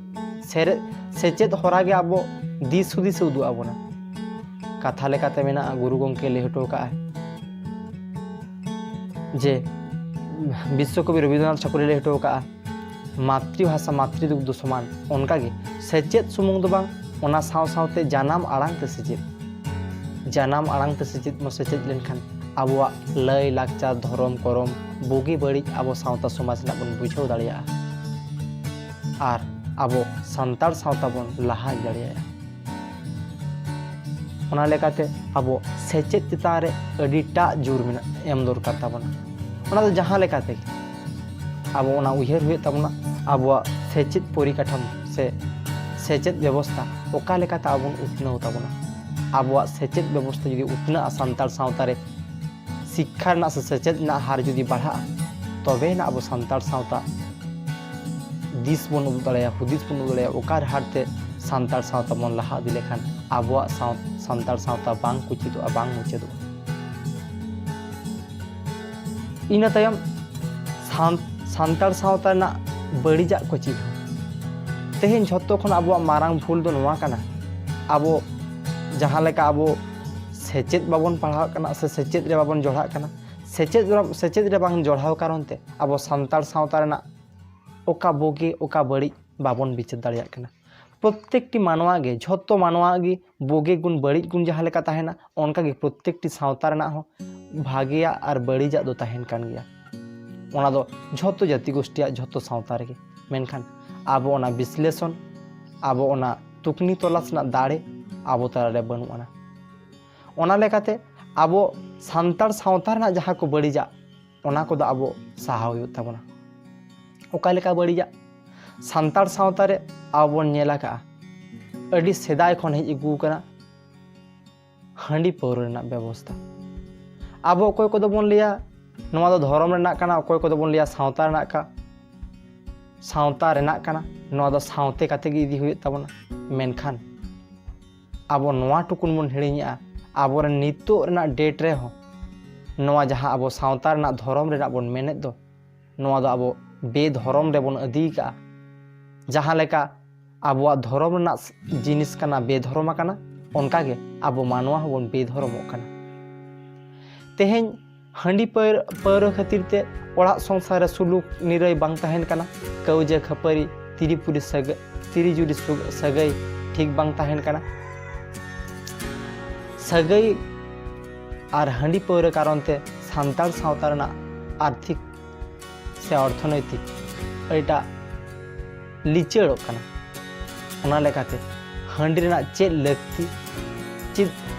ᱥᱮᱨᱮ- ᱥᱮᱪᱮᱫ ᱦᱚᱨᱟ ᱜᱮ ᱟᱵᱚ ᱫᱤᱥ ᱦᱩᱫᱤᱥ ᱮ ᱩᱫᱩᱜ ᱟᱵᱚᱱᱟ᱾ ᱠᱟᱛᱷᱟ ᱞᱮᱠᱟᱛᱮ ᱢᱮᱱᱟᱜᱼᱟ, ᱜᱩᱨᱩ ᱜᱚᱢᱠᱮ ᱞᱟᱹᱭ ᱦᱚᱴᱚ ᱟᱠᱟᱫᱼᱟᱭ ᱡᱮ ᱵᱤᱥᱥᱚᱠᱚᱵᱤ ᱨᱚᱵᱤᱱᱫᱨᱚᱱᱟᱛᱷ ᱴᱷᱟᱠᱩᱨᱮ ᱞᱟᱹᱭ ᱦᱚᱴᱚ ᱟᱠᱟᱫᱼᱟ, ᱢᱟᱛᱨᱤᱵᱷᱟᱥᱟ ᱢᱟᱛᱨᱤᱫᱩᱜᱽᱫᱷᱚ ᱥᱚᱢᱟᱱ᱾ ᱚᱱᱠᱟᱜᱮ ᱥᱮᱪᱮᱫ ᱥᱩᱢᱩᱝ ᱫᱚ ᱵᱟᱝ, ᱚᱱᱟ ᱥᱟᱶ ᱥᱟᱶᱛᱮ ᱡᱟᱱᱟᱢ ᱟᱲᱟᱝ ᱛᱮ ᱥᱮᱪᱮᱫ, ᱡᱟᱱᱟᱢ ᱟᱲᱟᱝ ᱛᱮ ᱥᱮᱪᱮᱫ ᱵᱚᱱ ᱥᱮᱪᱮᱫ ᱞᱮᱱᱠᱷᱟᱱ ᱟᱵᱚᱣᱟᱜ ᱞᱟᱹᱭ ᱞᱟᱠᱪᱟᱨ, ᱫᱷᱚᱨᱚᱢ ᱠᱚᱨᱚᱢ, ᱵᱩᱜᱤ ᱵᱟᱹᱲᱤᱡ ᱟᱵᱚ ᱥᱟᱶᱛᱟ ᱥᱚᱢᱟᱡᱽ ᱨᱮᱱᱟᱜ ᱵᱚᱱ ᱵᱩᱡᱷᱟᱹᱣ ᱫᱟᱲᱮᱭᱟᱜᱼᱟ᱾ ᱟᱨ ᱟᱵᱚ ᱥᱟᱱᱛᱟᱲ ᱥᱟᱶᱛᱟ ᱵᱚᱱ ᱞᱟᱦᱟ ᱤᱫᱤ ᱫᱟᱲᱮᱭᱟᱜᱼᱟ᱾ ᱚᱱᱟ ᱞᱮᱠᱟᱛᱮ ᱟᱵᱚ ᱥᱮᱪᱮᱫ ᱪᱮᱛᱟᱱ ᱨᱮ ᱟᱹᱰᱤᱴᱟᱜ ᱡᱳᱨ ᱢᱮᱱᱟᱜ, ᱮᱢ ᱫᱚᱨᱠᱟᱨ ᱛᱟᱵᱚᱱᱟ᱾ ᱚᱱᱟ ᱫᱚ ᱡᱟᱦᱟᱸ ᱞᱮᱠᱟ ᱛᱮᱜᱮ ᱟᱵᱚ ᱚᱱᱟ ᱩᱭᱦᱟᱹᱨ ᱦᱩᱭᱩᱜ ᱛᱟᱵᱚᱱᱟ, ᱟᱵᱚᱣᱟᱜ ᱥᱮᱪᱮᱫ ᱯᱚᱨᱤᱠᱟᱴᱷᱟᱢᱳ ᱥᱮ ᱥᱮᱪᱮᱫ ᱵᱮᱵᱚᱥᱛᱷᱟ ᱚᱠᱟ ᱞᱮᱠᱟᱛᱮ ᱟᱵᱚ ᱵᱚᱱ ᱩᱛᱱᱟᱹᱣ ᱛᱟᱵᱚᱱᱟ᱾ ᱟᱵᱚᱣᱟᱜ ᱥᱮᱪᱮᱫ ᱵᱮᱵᱚᱥᱛᱷᱟ ᱡᱩᱫᱤ ᱩᱛᱱᱟᱹᱜᱼᱟ, ᱥᱟᱱᱛᱟᱲ ᱥᱟᱶᱛᱟ ᱨᱮ ᱥᱤᱠᱠᱷᱟ ᱨᱮᱱᱟᱜ ᱥᱮ ᱥᱮᱪᱮᱫ ᱨᱮᱱᱟᱜ ᱦᱟᱨ ᱡᱩᱫᱤ ᱵᱟᱲᱦᱟᱜᱼᱟ, ᱛᱚᱵᱮᱭᱮᱱᱟ ᱟᱵᱚ ᱥᱟᱱᱛᱟᱲ ᱥᱟᱶᱛᱟ ᱫᱤᱥ ᱵᱚᱱ ᱩᱫᱩᱜ ᱫᱟᱲᱮᱭᱟᱜᱼᱟ, ᱦᱩᱫᱤᱥ ᱵᱚᱱ ᱩᱫᱩᱜ ᱫᱟᱲᱮᱭᱟᱜᱼᱟ, ᱚᱠᱟ ᱰᱟᱦᱟᱨ ᱛᱮ ᱥᱟᱱᱛᱟᱲ ᱥᱟᱶᱛᱟ ᱵᱚᱱ ᱞᱟᱦᱟ ᱤᱫᱤ ᱞᱮᱠᱷᱟᱱ ᱟᱵᱚᱣᱟᱜ ᱥᱟᱶ- ᱥᱟᱱᱛᱟᱲ ᱥᱟᱶᱛᱟ ᱵᱟᱝ ᱠᱩᱪᱤᱛᱚᱜᱼᱟ, ᱵᱟᱝ ᱢᱩᱪᱟᱹᱫᱚᱜᱼᱟ᱾ ᱤᱱᱟᱹ ᱛᱟᱭᱚᱢ ᱥᱟᱱ- ᱥᱟᱱᱛᱟᱲ ᱥᱟᱶᱛᱟ ᱨᱮᱱᱟᱜ ᱵᱟᱹᱲᱤᱡᱟᱜ ᱠᱚ ᱪᱮᱫ ᱦᱚᱸ᱾ ᱛᱮᱦᱮᱧ ᱡᱷᱚᱛᱚ ᱠᱷᱚᱱ ᱟᱵᱚᱣᱟᱜ ᱢᱟᱨᱟᱝ ᱵᱷᱩᱞ ᱫᱚ ᱱᱚᱣᱟ ᱠᱟᱱᱟ, ᱟᱵᱚ ᱡᱟᱦᱟᱸ ᱞᱮᱠᱟ ᱟᱵᱚ ᱥᱮᱪᱮᱫ ᱵᱟᱵᱚᱱ ᱯᱟᱲᱦᱟᱜ ᱠᱟᱱᱟ ᱥᱮ ᱥᱮᱪᱮᱫ ᱨᱮ ᱵᱟᱵᱚᱱ ᱡᱚᱲᱦᱟᱜ ᱠᱟᱱᱟ, ᱥᱮᱪᱮᱫ ᱨᱮ, ᱥᱮᱪᱮᱫ ᱨᱮ ᱵᱟᱝ ᱡᱚᱲᱦᱟᱣ ᱠᱟᱨᱚᱱ ᱛᱮ ᱟᱵᱚ ᱥᱟᱱᱛᱟᱲ ᱥᱟᱶᱛᱟ ᱨᱮᱱᱟᱜ ᱚᱠᱟ ᱵᱩᱜᱤ ᱚᱠᱟ ᱵᱟᱹᱲᱤᱡ ᱵᱟᱵᱚᱱ ᱵᱤᱪᱟᱹᱨ ᱫᱟᱲᱮᱭᱟᱜ ᱠᱟᱱᱟ᱾ ᱯᱨᱚᱛᱛᱮᱠᱴᱤ ᱢᱟᱱᱣᱟ ᱜᱮ, ᱡᱷᱚᱛᱚ ᱢᱟᱱᱣᱟ ᱜᱮ ᱵᱩᱜᱤ ᱜᱩᱱ ᱵᱟᱹᱲᱤᱡ ᱜᱩᱱ ᱡᱟᱦᱟᱸ ᱞᱮᱠᱟ ᱛᱟᱦᱮᱱᱟ, ᱚᱱᱠᱟᱜᱮ ᱯᱨᱚᱛᱛᱮᱠᱴᱤ ᱥᱟᱶᱛᱟ ᱨᱮᱱᱟᱜ ᱦᱚᱸ ᱵᱷᱟᱜᱮᱭᱟᱜ ᱟᱨ ᱵᱟᱹᱲᱤᱡᱟᱜ ᱫᱚ ᱛᱟᱦᱮᱱ ᱠᱟᱱ ᱜᱮᱭᱟ᱾ ᱚᱱᱟ ᱫᱚ ᱡᱷᱚᱛᱚ ᱡᱟᱹᱛᱤ ᱜᱳᱥᱴᱤᱭᱟᱜ, ᱡᱷᱚᱛᱚ ᱥᱟᱶᱛᱟ ᱨᱮᱜᱮ᱾ ᱢᱮᱱᱠᱷᱟᱱ ᱟᱵᱚ ᱚᱱᱟ ᱵᱤᱥᱞᱮᱥᱚᱱ, ᱟᱵᱚ ᱚᱱᱟ ᱛᱩᱠᱱᱤ ᱛᱚᱞᱟᱥ ᱨᱮᱱᱟᱜ ᱫᱟᱲᱮ ᱟᱵᱚ ᱛᱟᱞᱟᱨᱮ ᱵᱟᱹᱱᱩᱜ ᱟᱱᱟ᱾ ᱚᱱᱟ ᱞᱮᱠᱟᱛᱮ ᱟᱵᱚ ᱥᱟᱱᱛᱟᱲ ᱥᱟᱶᱛᱟ ᱨᱮᱱᱟᱜ ᱡᱟᱦᱟᱸ ᱠᱚ ᱵᱟᱹᱲᱤᱡᱟᱜ, ᱚᱱᱟ ᱠᱚᱫᱚ ᱟᱵᱚ ᱥᱟᱦᱟᱣ ᱦᱩᱭᱩᱜ ᱛᱟᱵᱚᱱᱟ᱾ ᱚᱠᱟ ᱞᱮᱠᱟ ᱵᱟᱹᱲᱤᱡᱟᱜ? ᱥᱟᱱᱛᱟᱲ ᱥᱟᱶᱛᱟ ᱨᱮ ᱟᱵᱚ ᱵᱚᱱ ᱧᱮᱞ ᱟᱠᱟᱫᱼᱟ, ᱟᱹᱰᱤ ᱥᱮᱫᱟᱭ ᱠᱷᱚᱱ ᱦᱮᱡ ᱟᱹᱜᱩ ᱟᱠᱟᱱᱟ ᱦᱟᱺᱰᱤ ᱯᱟᱹᱣᱨᱟᱹ ᱨᱮᱱᱟᱜ ᱵᱮᱵᱚᱥᱛᱷᱟ᱾ ᱟᱵᱚ ᱚᱠᱚᱭ ᱠᱚᱫᱚ ᱵᱚᱱ ᱞᱟᱹᱭᱟ ᱱᱚᱣᱟ ᱫᱚ ᱫᱷᱚᱨᱚᱢ ᱨᱮᱱᱟᱜ ᱠᱟᱱᱟ, ᱚᱠᱚᱭ ᱠᱚᱫᱚ ᱵᱚᱱ ᱞᱟᱹᱭᱟ ᱥᱟᱶᱛᱟ ᱨᱮᱱᱟᱜ ᱠᱟ-, ᱥᱟᱶᱛᱟ ᱨᱮᱱᱟᱜ ᱠᱟᱱᱟ, ᱱᱚᱣᱟ ᱫᱚ ᱥᱟᱶᱛᱮ ᱠᱟᱛᱮ ᱜᱮ ᱤᱫᱤ ᱦᱩᱭᱩᱜ ᱛᱟᱵᱚᱱᱟ᱾ ᱢᱮᱱᱠᱷᱟᱱ ᱟᱵᱚ ᱱᱚᱣᱟ ᱴᱩᱠᱩᱱ ᱵᱚᱱ ᱦᱤᱲᱤᱧᱮᱜᱼᱟ, ᱟᱵᱚᱨᱮᱱ ᱱᱤᱛᱚᱜ ᱨᱮᱱᱟᱜ date ᱨᱮᱦᱚᱸ ᱱᱚᱣᱟ ᱡᱟᱦᱟᱸ ᱟᱵᱚ ᱥᱟᱶᱛᱟ ᱨᱮᱱᱟᱜ ᱫᱷᱚᱨᱚᱢ ᱨᱮᱱᱟᱜ ᱵᱚᱱ ᱢᱮᱱᱮᱫ ᱫᱚ, ᱱᱚᱣᱟ ᱫᱚ ᱟᱵᱚ ᱵᱮᱫᱷᱚᱨᱚᱢ ᱨᱮᱵᱚᱱ ᱤᱫᱤ ᱠᱟᱜᱼᱟ᱾ ᱡᱟᱦᱟᱸ ᱞᱮᱠᱟ ᱟᱵᱚᱣᱟᱜ ᱫᱷᱚᱨᱚᱢ ᱨᱮᱱᱟᱜ ᱡᱤᱱᱤᱥ ᱠᱟᱱᱟ, ᱵᱮᱫᱷᱚᱨᱚᱢ ᱟᱠᱟᱱᱟ, ᱚᱱᱠᱟᱜᱮ ᱟᱵᱚ ᱢᱟᱱᱣᱟ ᱦᱚᱸᱵᱚᱱ ᱵᱮᱫᱷᱚᱨᱚᱢᱚᱜ ᱠᱟᱱᱟ᱾ ᱛᱮᱦᱮᱧ ᱦᱟᱺᱰᱤ ᱯᱟᱹᱣᱨᱟᱹ, ᱯᱟᱹᱣᱨᱟᱹ ᱠᱷᱟᱹᱛᱤᱨ ᱛᱮ ᱚᱲᱟᱜ ᱥᱚᱝᱥᱟᱨ ᱨᱮ ᱥᱩᱞᱩᱠ ᱱᱤᱨᱟᱹᱭ ᱵᱟᱝ ᱛᱟᱦᱮᱱ ᱠᱟᱱᱟ᱾ ᱠᱟᱹᱣᱡᱟᱹ ᱠᱷᱟᱹᱯᱟᱹᱨᱤ, ᱛᱤᱨᱤ ᱯᱩᱨᱤ ᱥᱟᱹᱜᱟᱹ-, ᱛᱤᱨᱤ ᱡᱩᱨᱤ ᱥᱩᱜ-, ᱥᱟᱹᱜᱟᱹᱭ ᱴᱷᱤᱠ ᱵᱟᱝ ᱛᱟᱦᱮᱱ ᱠᱟᱱᱟ᱾ ᱥᱟᱹᱜᱟᱹᱭ ᱟᱨ ᱦᱟᱺᱰᱤ ᱯᱟᱹᱣᱨᱟᱹ ᱠᱟᱨᱚᱱ ᱛᱮ ᱥᱟᱱᱛᱟᱲ ᱥᱟᱶᱛᱟ ᱨᱮᱱᱟᱜ ᱟᱨᱛᱷᱤᱠ ᱥᱮ ᱚᱨᱛᱷᱚᱱᱳᱭᱛᱤᱠ ᱟᱹᱰᱤᱴᱟᱜ ᱞᱤᱪᱟᱹᱲᱚᱜ ᱠᱟᱱᱟ᱾ ᱚᱱᱟ ᱞᱮᱠᱟᱛᱮ ᱦᱟᱺᱰᱤ ᱨᱮᱱᱟᱜ ᱪᱮᱫ ᱞᱟᱹᱠᱛᱤ, ᱪᱮᱫ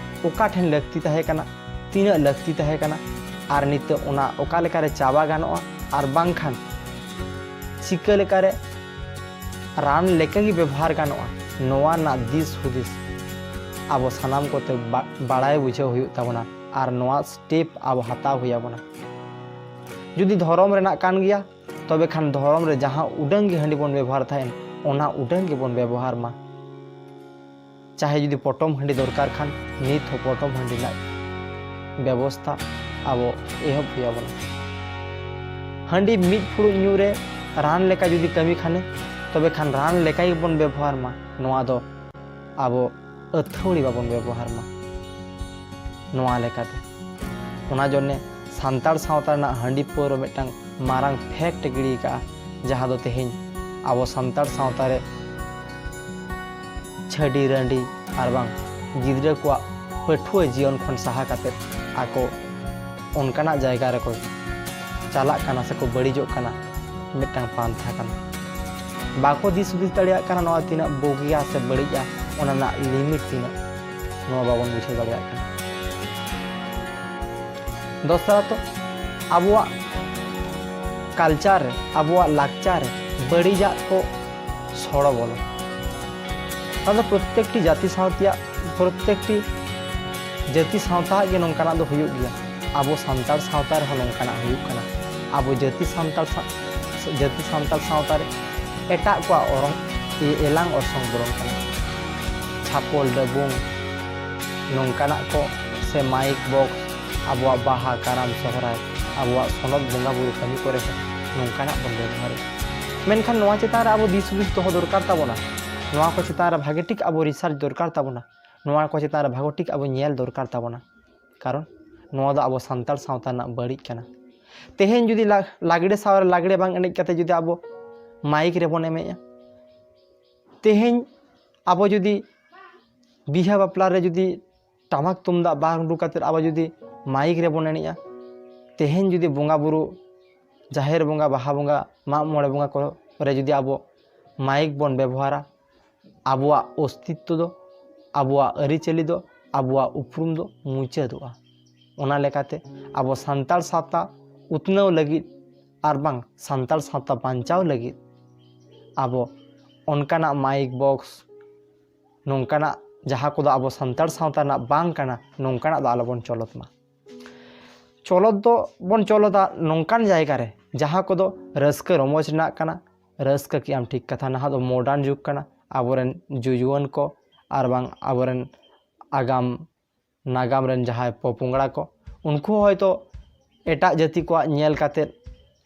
ᱚᱠᱟ ᱴᱷᱮᱱ ᱞᱟᱹᱠᱛᱤ ᱛᱟᱦᱮᱸ ᱠᱟᱱᱟ, ᱛᱤᱱᱟᱹᱜ ᱞᱟᱹᱠᱛᱤ ᱛᱟᱦᱮᱸ ᱠᱟᱱᱟ, ᱟᱨ ᱱᱤᱛᱚᱜ ᱚᱱᱟ ᱚᱠᱟ ᱞᱮᱠᱟᱨᱮ ᱪᱟᱵᱟ ᱜᱟᱱᱚᱜᱼᱟ, ᱟᱨ ᱵᱟᱝᱠᱷᱟᱱ ᱪᱤᱠᱟᱹ ᱞᱮᱠᱟᱨᱮ ᱨᱟᱱ ᱞᱮᱠᱟᱜᱮ ᱵᱮᱵᱚᱦᱟᱨ ᱜᱟᱱᱚᱜᱼᱟ, ᱱᱚᱣᱟ ᱨᱮᱱᱟᱜ ᱫᱤᱥ ᱦᱩᱫᱤᱥ ᱟᱵᱚ ᱥᱟᱱᱟᱢ ᱠᱚᱛᱮ ᱵᱟ-, ᱵᱟᱲᱟᱭ ᱵᱩᱡᱷᱟᱹᱣ ᱦᱩᱭᱩᱜ ᱛᱟᱵᱚᱱᱟ, ᱟᱨ ᱱᱚᱣᱟ step ᱟᱵᱚ ᱦᱟᱛᱟᱣ ᱦᱩᱭ ᱟᱵᱚᱱᱟ᱾ ᱡᱩᱫᱤ ᱫᱷᱚᱨᱚᱢ ᱨᱮᱱᱟᱜ ᱠᱟᱱ ᱜᱮᱭᱟ, ᱛᱚᱵᱮ ᱠᱷᱟᱱ ᱫᱷᱚᱨᱚᱢ ᱨᱮ ᱡᱟᱦᱟᱸ ᱩᱰᱟᱹᱝ ᱜᱮ ᱦᱟᱺᱰᱤ ᱵᱚᱱ ᱵᱮᱵᱚᱦᱟᱨ ᱛᱟᱦᱮᱱ, ᱚᱱᱟ ᱩᱰᱟᱹᱝ ᱜᱮᱵᱚᱱ ᱵᱮᱵᱚᱦᱟᱨ ᱢᱟ᱾ ᱪᱟᱦᱮ ᱡᱩᱫᱤ ᱯᱚᱴᱚᱢ ᱦᱟᱺᱰᱤ ᱫᱚᱨᱠᱟᱨ ᱠᱷᱟᱱ, ᱱᱤᱛ ᱦᱚᱸ ᱯᱚᱴᱚᱢ ᱦᱟᱺᱰᱤ ᱨᱮᱱᱟᱜ ᱵᱮᱵᱚᱥᱛᱷᱟ ᱟᱵᱚ ᱮᱦᱚᱵ ᱦᱩᱭ ᱟᱵᱚᱱᱟ᱾ ᱦᱟᱺᱰᱤ ᱢᱤᱫ ᱯᱷᱩᱲᱩᱜ ᱧᱩ ᱨᱮ ᱨᱟᱱ ᱞᱮᱠᱟ ᱡᱩᱫᱤ ᱠᱟᱹᱢᱤ ᱠᱷᱟᱱᱮ, ᱛᱚᱵᱮ ᱠᱷᱟᱱ ᱨᱟᱱ ᱞᱮᱠᱟ ᱜᱮᱵᱚᱱ ᱵᱮᱵᱚᱦᱟᱨ ᱢᱟ᱾ ᱱᱚᱣᱟ ᱫᱚ ᱟᱵᱚ ᱟᱹᱛᱷᱟᱹᱣᱲᱤ ᱵᱟᱵᱚᱱ ᱵᱮᱵᱚᱦᱟᱨ ᱢᱟ, ᱱᱚᱣᱟ ᱞᱮᱠᱟᱛᱮ᱾ ᱚᱱᱟ ᱡᱚᱱᱱᱮ ᱥᱟᱱᱛᱟᱲ ᱥᱟᱶᱛᱟ ᱨᱮᱱᱟᱜ ᱦᱟᱺᱰᱤ ᱯᱟᱹᱣᱨᱟᱹ ᱢᱤᱫᱴᱟᱝ ᱢᱟᱨᱟᱝ fact ᱜᱤᱰᱤ ᱟᱠᱟᱫᱼᱟ, ᱡᱟᱦᱟᱸ ᱫᱚ ᱛᱮᱦᱮᱧ ᱟᱵᱚ ᱥᱟᱱᱛᱟᱲ ᱥᱟᱶᱛᱟ ᱨᱮ ᱪᱷᱟᱹᱰᱤ ᱨᱟᱺᱰᱤ ᱟᱨ ᱵᱟᱝ ᱜᱤᱫᱽᱨᱟᱹ ᱠᱚᱣᱟᱜ ᱯᱟᱹᱴᱷᱩᱣᱟᱹ ᱡᱤᱭᱚᱱ ᱠᱷᱚᱱ ᱥᱟᱦᱟ ᱠᱟᱛᱮ ᱟᱠᱚ ᱚᱱᱠᱟᱱᱟᱜ ᱡᱟᱭᱜᱟ ᱨᱮᱠᱚ ᱪᱟᱞᱟᱜ ᱠᱟᱱᱟ ᱥᱮᱠᱚ ᱵᱟᱹᱲᱤᱡᱚᱜ ᱠᱟᱱᱟ, ᱢᱤᱫᱴᱟᱝ ᱯᱟᱱᱛᱷᱟ ᱠᱟᱱᱟ᱾ ᱵᱟᱠᱚ ᱫᱤᱥ ᱦᱩᱫᱤᱥ ᱫᱟᱲᱮᱭᱟᱜ ᱠᱟᱱᱟ ᱱᱚᱣᱟ ᱛᱤᱱᱟᱹᱜ ᱵᱩᱜᱤᱭᱟ ᱥᱮ ᱵᱟᱹᱲᱤᱡᱼᱟ, ᱚᱱᱟ ᱨᱮᱱᱟᱜ limit ᱛᱤᱱᱟᱹᱜ, ᱱᱚᱣᱟ ᱵᱟᱵᱚᱱ ᱵᱩᱡᱷᱟᱹᱣ ᱫᱟᱲᱮᱭᱟᱜ ᱠᱟᱱᱟ᱾ ᱫᱚᱥᱟᱨᱟᱛᱚ, ᱟᱵᱚᱣᱟᱜ culture ᱨᱮ, ᱟᱵᱚᱣᱟᱜ ᱞᱟᱠᱪᱟᱨ ᱨᱮ ᱵᱟᱹᱲᱤᱡᱟᱜ ᱠᱚ ᱥᱚᱲᱚ ᱵᱚᱞᱚ᱾ ᱚᱱᱟ ᱫᱚ ᱯᱨᱚᱛᱛᱮᱠᱴᱤ ᱡᱟᱹᱛᱤ ᱥᱟᱶᱛᱮᱭᱟᱜ, ᱯᱨᱚᱛᱛᱮᱠᱴᱤ ᱡᱟᱹᱛᱤ ᱥᱟᱶᱛᱟᱣᱟᱜ ᱜᱮ ᱱᱚᱝᱠᱟᱱᱟᱜ ᱫᱚ ᱦᱩᱭᱩᱜ ᱜᱮᱭᱟ᱾ ᱟᱵᱚ ᱥᱟᱱᱛᱟᱲ ᱥᱟᱶᱛᱟ ᱨᱮᱦᱚᱸ ᱱᱚᱝᱠᱟᱱᱟᱜ ᱦᱩᱭᱩᱜ ᱠᱟᱱᱟ᱾ ᱟᱵᱚ ᱡᱟᱹᱛᱤ ᱥᱟᱱᱛᱟᱲ ᱥᱟ-, ᱡᱟᱹᱛᱤ ᱥᱟᱱᱛᱟᱲ ᱥᱟᱶᱛᱟ ᱨᱮ ᱮᱴᱟᱜ ᱠᱚᱣᱟᱜ ᱚᱨᱚᱝ, ᱮ-, ᱮᱞᱟᱝ ᱚᱨᱥᱚᱝ ᱵᱚᱞᱚᱱ ᱠᱟᱱᱟ᱾ ᱪᱷᱟᱯᱚᱞ, ᱰᱟᱹᱵᱩᱝ, ᱱᱚᱝᱠᱟᱱᱟᱜ ᱠᱚ ᱥᱮ ᱢᱟᱭᱤᱠ ᱵᱚᱠᱥ ᱟᱵᱚᱣᱟᱜ ᱵᱟᱦᱟ, ᱠᱟᱨᱟᱢ, ᱥᱚᱦᱨᱟᱭ, ᱟᱵᱚᱣᱟᱜ ᱥᱚᱱᱚᱛ ᱵᱚᱸᱜᱟ ᱵᱩᱨᱩ ᱠᱟᱹᱢᱤ ᱠᱚᱨᱮ ᱦᱚᱸ ᱱᱚᱝᱠᱟᱱᱟᱜ ᱵᱚᱱ ᱵᱮᱵᱚᱦᱟᱨᱮᱫᱼᱟ᱾ ᱢᱮᱱᱠᱷᱟᱱ ᱱᱚᱣᱟ ᱪᱮᱛᱟᱱ ᱨᱮ ᱟᱵᱚ ᱫᱤᱥ ᱦᱩᱫᱤᱥ ᱫᱚᱦᱚ ᱫᱚᱨᱠᱟᱨ ᱛᱟᱵᱚᱱᱟ᱾ ᱱᱚᱣᱟ ᱠᱚ ᱪᱮᱛᱟᱱ ᱨᱮ ᱵᱷᱟᱜᱮ ᱴᱷᱤᱠ ᱟᱵᱚ ᱨᱤᱥᱟᱨᱪ ᱫᱚᱨᱠᱟᱨ ᱛᱟᱵᱚᱱᱟ᱾ ᱱᱚᱣᱟ ᱠᱚ ᱪᱮᱛᱟᱱ ᱨᱮ ᱵᱷᱟᱜᱮ ᱴᱷᱤᱠ ᱟᱵᱚ ᱧᱮᱞ ᱫᱚᱨᱠᱟᱨ ᱛᱟᱵᱚᱱᱟ᱾ ᱠᱟᱨᱚᱱ ᱱᱚᱣᱟ ᱫᱚ ᱟᱵᱚ ᱥᱟᱱᱛᱟᱲ ᱥᱟᱶᱛᱟ ᱨᱮᱱᱟᱜ ᱵᱟᱹᱲᱤᱡ ᱠᱟᱱᱟ᱾ ᱛᱮᱦᱮᱧ ᱡᱩᱫᱤ ᱞᱟ-, ᱞᱟᱜᱽᱲᱮ ᱥᱟᱶ ᱨᱮ ᱞᱟᱜᱽᱲᱮ ᱵᱟᱝ ᱮᱱᱮᱡ ᱠᱟᱛᱮ ᱡᱩᱫᱤ ᱟᱵᱚ ᱢᱟᱭᱤᱠ ᱨᱮᱵᱚᱱ ᱮᱱᱮᱡᱼᱟ, ᱛᱮᱦᱮᱧ ᱟᱵᱚ ᱡᱩᱫᱤ ᱵᱤᱦᱟᱹ ᱵᱟᱯᱞᱟ ᱨᱮ ᱡᱩᱫᱤ ᱴᱟᱢᱟᱠ ᱛᱩᱢᱫᱟᱜ ᱵᱟᱝ ᱨᱩ ᱠᱟᱛᱮ ᱟᱵᱚ ᱡᱩᱫᱤ ᱢᱟᱭᱤᱠ ᱨᱮᱵᱚᱱ ᱮᱱᱮᱡᱼᱟ, ᱛᱮᱦᱮᱧ ᱡᱩᱫᱤ ᱵᱚᱸᱜᱟ ᱵᱩᱨᱩ, ᱡᱟᱦᱮᱨ ᱵᱚᱸᱜᱟ, ᱵᱟᱦᱟ ᱵᱚᱸᱜᱟ, ᱢᱟᱜ ᱢᱚᱬᱮ ᱵᱚᱸᱜᱟ ᱠᱚᱨᱮ ᱡᱩᱫᱤ ᱟᱵᱚ ᱢᱟᱭᱤᱠ ᱵᱚᱱ ᱵᱮᱵᱚᱦᱟᱨᱟ, ᱟᱵᱚᱣᱟᱜ ᱚᱥᱛᱤᱛᱛᱚ ᱫᱚ, ᱟᱵᱚᱣᱟᱜ ᱟᱹᱨᱤᱪᱟᱹᱞᱤ ᱫᱚ, ᱟᱵᱚᱣᱟᱜ ᱩᱯᱨᱩᱢ ᱫᱚ ᱢᱩᱪᱟᱹᱫᱚᱜᱼᱟ᱾ ᱚᱱᱟ ᱞᱮᱠᱟᱛᱮ ᱟᱵᱚ ᱥᱟᱱᱛᱟᱲ ᱥᱟᱶᱛᱟ ᱩᱛᱱᱟᱹᱣ ᱞᱟᱹᱜᱤᱫ ᱟᱨ ᱵᱟᱝ ᱥᱟᱱᱛᱟᱲ ᱥᱟᱶᱛᱟ ᱵᱟᱧᱪᱟᱣ ᱞᱟᱹᱜᱤᱫ ᱟᱵᱚ ᱚᱱᱠᱟᱱᱟᱜ ᱢᱟᱭᱤᱠ ᱵᱚᱠᱥ, ᱱᱚᱝᱠᱟᱱᱟᱜ ᱡᱟᱦᱟᱸ ᱠᱚᱫᱚ ᱟᱵᱚ ᱥᱟᱱᱛᱟᱲ ᱥᱟᱶᱛᱟ ᱨᱮᱱᱟᱜ ᱵᱟᱝ ᱠᱟᱱᱟ, ᱱᱚᱝᱠᱟᱱᱟᱜ ᱫᱚ ᱟᱞᱚᱵᱚᱱ ᱪᱚᱞᱚᱛ ᱢᱟ᱾ ᱪᱚᱞᱚᱛ ᱫᱚ ᱵᱚᱱ ᱪᱚᱞᱚᱛᱟ ᱱᱚᱝᱠᱟᱱ ᱡᱟᱭᱜᱟ ᱨᱮ ᱡᱟᱦᱟᱸ ᱠᱚᱫᱚ ᱨᱟᱹᱥᱠᱟᱹ ᱨᱚᱢᱚᱡᱽ ᱨᱮᱱᱟᱜ ᱠᱟᱱᱟ᱾ ᱨᱟᱹᱥᱠᱟᱹ ᱠᱮᱜ ᱟᱢ, ᱴᱷᱤᱠ ᱠᱟᱛᱷᱟ, ᱱᱟᱦᱟᱜ ᱫᱚ ᱢᱚᱰᱟᱨᱱ ᱡᱩᱜᱽ ᱠᱟᱱᱟ᱾ ᱟᱵᱚᱨᱮᱱ ᱡᱩᱡᱩᱣᱟᱹᱱ ᱠᱚ ᱟᱨ ᱵᱟᱝ ᱟᱵᱚᱨᱮᱱ ᱟᱜᱟᱢ ᱱᱟᱜᱟᱢ ᱨᱮᱱ ᱡᱟᱦᱟᱸᱭ ᱯᱚᱯᱚᱝᱲᱟ ᱠᱚ, ᱩᱱᱠᱩ ᱦᱚᱸ ᱦᱚᱭᱛᱳ ᱮᱴᱟᱜ ᱡᱟᱹᱛᱤ ᱠᱚᱣᱟᱜ ᱧᱮᱞ ᱠᱟᱛᱮᱫ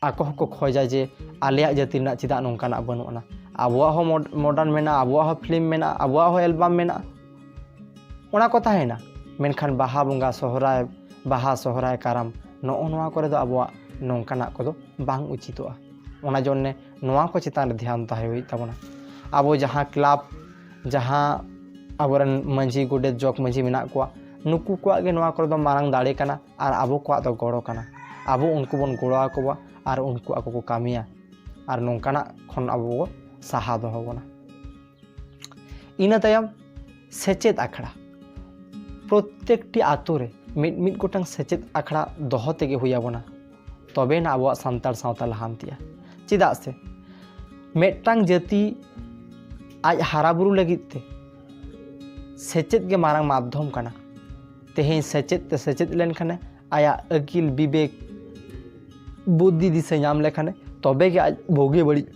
ᱟᱠᱚ ᱦᱚᱸᱠᱚ ᱠᱷᱚᱡᱟ ᱡᱮ ᱟᱞᱮᱭᱟᱜ ᱡᱟᱹᱛᱤ ᱨᱮᱱᱟᱜ ᱪᱮᱫᱟᱜ ᱱᱚᱝᱠᱟᱱᱟᱜ ᱵᱟᱹᱱᱩᱜ ᱟᱱᱟ, ᱟᱵᱚᱣᱟᱜ ᱦᱚᱸ ᱢᱚᱰ-, ᱢᱚᱰᱟᱨᱱ ᱢᱮᱱᱟᱜᱼᱟ, ᱟᱵᱚᱣᱟᱜ ᱦᱚᱸ ᱯᱷᱤᱞᱢ ᱢᱮᱱᱟᱜᱼᱟ, ᱟᱵᱚᱣᱟᱜ ᱦᱚᱸ ᱮᱞᱵᱟᱢ ᱢᱮᱱᱟᱜᱼᱟ, ᱚᱱᱟ ᱠᱚ ᱛᱟᱦᱮᱱᱟ᱾ ᱢᱮᱱᱠᱷᱟᱱ ᱵᱟᱦᱟ ᱵᱚᱸᱜᱟ, ᱥᱚᱦᱨᱟᱭ, ᱵᱟᱦᱟ, ᱥᱚᱦᱨᱟᱭ, ᱠᱟᱨᱟᱢ, ᱱᱚᱜᱼᱚ ᱱᱚᱣᱟ ᱠᱚᱨᱮ ᱫᱚ ᱟᱵᱚᱣᱟᱜ ᱱᱚᱝᱠᱟᱱᱟᱜ ᱠᱚᱫᱚ ᱵᱟᱝ ᱩᱪᱤᱛᱚᱜᱼᱟ᱾ ᱚᱱᱟ ᱡᱚᱱᱱᱮ ᱱᱚᱣᱟ ᱠᱚ ᱪᱮᱛᱟᱱ ᱨᱮ ᱫᱷᱮᱭᱟᱱ ᱛᱟᱦᱮᱸ ᱦᱩᱭᱩᱜ ᱛᱟᱵᱚᱱᱟ᱾ ᱟᱵᱚ ᱡᱟᱦᱟᱸ ᱠᱞᱟᱵᱽ, ᱡᱟᱦᱟᱸ ᱟᱵᱚᱨᱮᱱ ᱢᱟᱹᱡᱷᱤ, ᱜᱚᱰᱮᱛ, ᱡᱚᱜᱽ ᱢᱟᱹᱡᱷᱤ ᱢᱮᱱᱟᱜ ᱠᱚᱣᱟ, ᱱᱩᱠᱩ ᱠᱚᱣᱟᱜ ᱜᱮ ᱱᱚᱣᱟ ᱠᱚᱨᱮ ᱫᱚ ᱢᱟᱨᱟᱝ ᱫᱟᱲᱮ ᱠᱟᱱᱟ ᱟᱨ ᱟᱵᱚ ᱠᱚᱣᱟᱜ ᱫᱚ ᱜᱚᱲᱚ ᱠᱟᱱᱟ᱾ ᱟᱵᱚ ᱩᱱᱠᱩ ᱵᱚᱱ ᱜᱚᱲᱚ ᱟᱠᱚᱣᱟ ᱟᱨ ᱩᱱᱠᱩ ᱟᱠᱚ ᱠᱚ ᱠᱟᱹᱢᱤᱭᱟ ᱟᱨ ᱱᱚᱝᱠᱟᱱᱟᱜ ᱠᱷᱚᱱ ᱟᱵᱚ ᱵᱚ ᱥᱟᱦᱟ ᱫᱚᱦᱚ ᱵᱚᱱᱟ᱾ ᱤᱱᱟᱹ ᱛᱟᱭᱚᱢ ᱥᱮᱪᱮᱫ ᱟᱠᱷᱲᱟ᱾ ᱯᱨᱚᱛᱛᱮᱠᱴᱤ ᱟᱛᱳ ᱨᱮ ᱢᱤᱫ ᱢᱤᱫ ᱜᱚᱴᱟᱝ ᱥᱮᱪᱮᱫ ᱟᱠᱷᱲᱟ ᱫᱚᱦᱚ ᱛᱮᱜᱮ ᱦᱩᱭ ᱟᱵᱚᱱᱟ, ᱛᱚᱵᱮᱱᱟ ᱟᱵᱚᱣᱟᱜ ᱥᱟᱱᱛᱟᱲ ᱥᱟᱶᱛᱟ ᱞᱟᱦᱟᱱᱛᱤᱜᱼᱟ᱾ ᱪᱮᱫᱟᱜ ᱥᱮ ᱢᱤᱫᱴᱟᱝ ᱡᱟᱹᱛᱤ ᱟᱡ ᱦᱟᱨᱟ ᱵᱩᱨᱩ ᱞᱟᱹᱜᱤᱫ ᱛᱮ ᱥᱮᱪᱮᱫ ᱜᱮ ᱢᱟᱨᱟᱝ ᱢᱟᱫᱽᱫᱷᱚᱢ ᱠᱟᱱᱟ᱾ ᱛᱮᱦᱮᱧ ᱥᱮᱪᱮᱫ ᱛᱮ ᱥᱮᱪᱮᱫ ᱞᱮᱱᱠᱷᱟᱱᱮ ᱟᱭᱟᱜ ᱟᱹᱠᱤᱞ ᱵᱤᱵᱮᱠ ᱵᱩᱫᱽᱫᱷᱤ ᱫᱤᱥᱟᱹ ᱧᱟᱢ ᱞᱮᱠᱷᱟᱱᱮ ᱛᱚᱵᱮ ᱜᱮ ᱟᱡ ᱵᱩᱜᱤ ᱵᱟᱹᱲᱤᱡ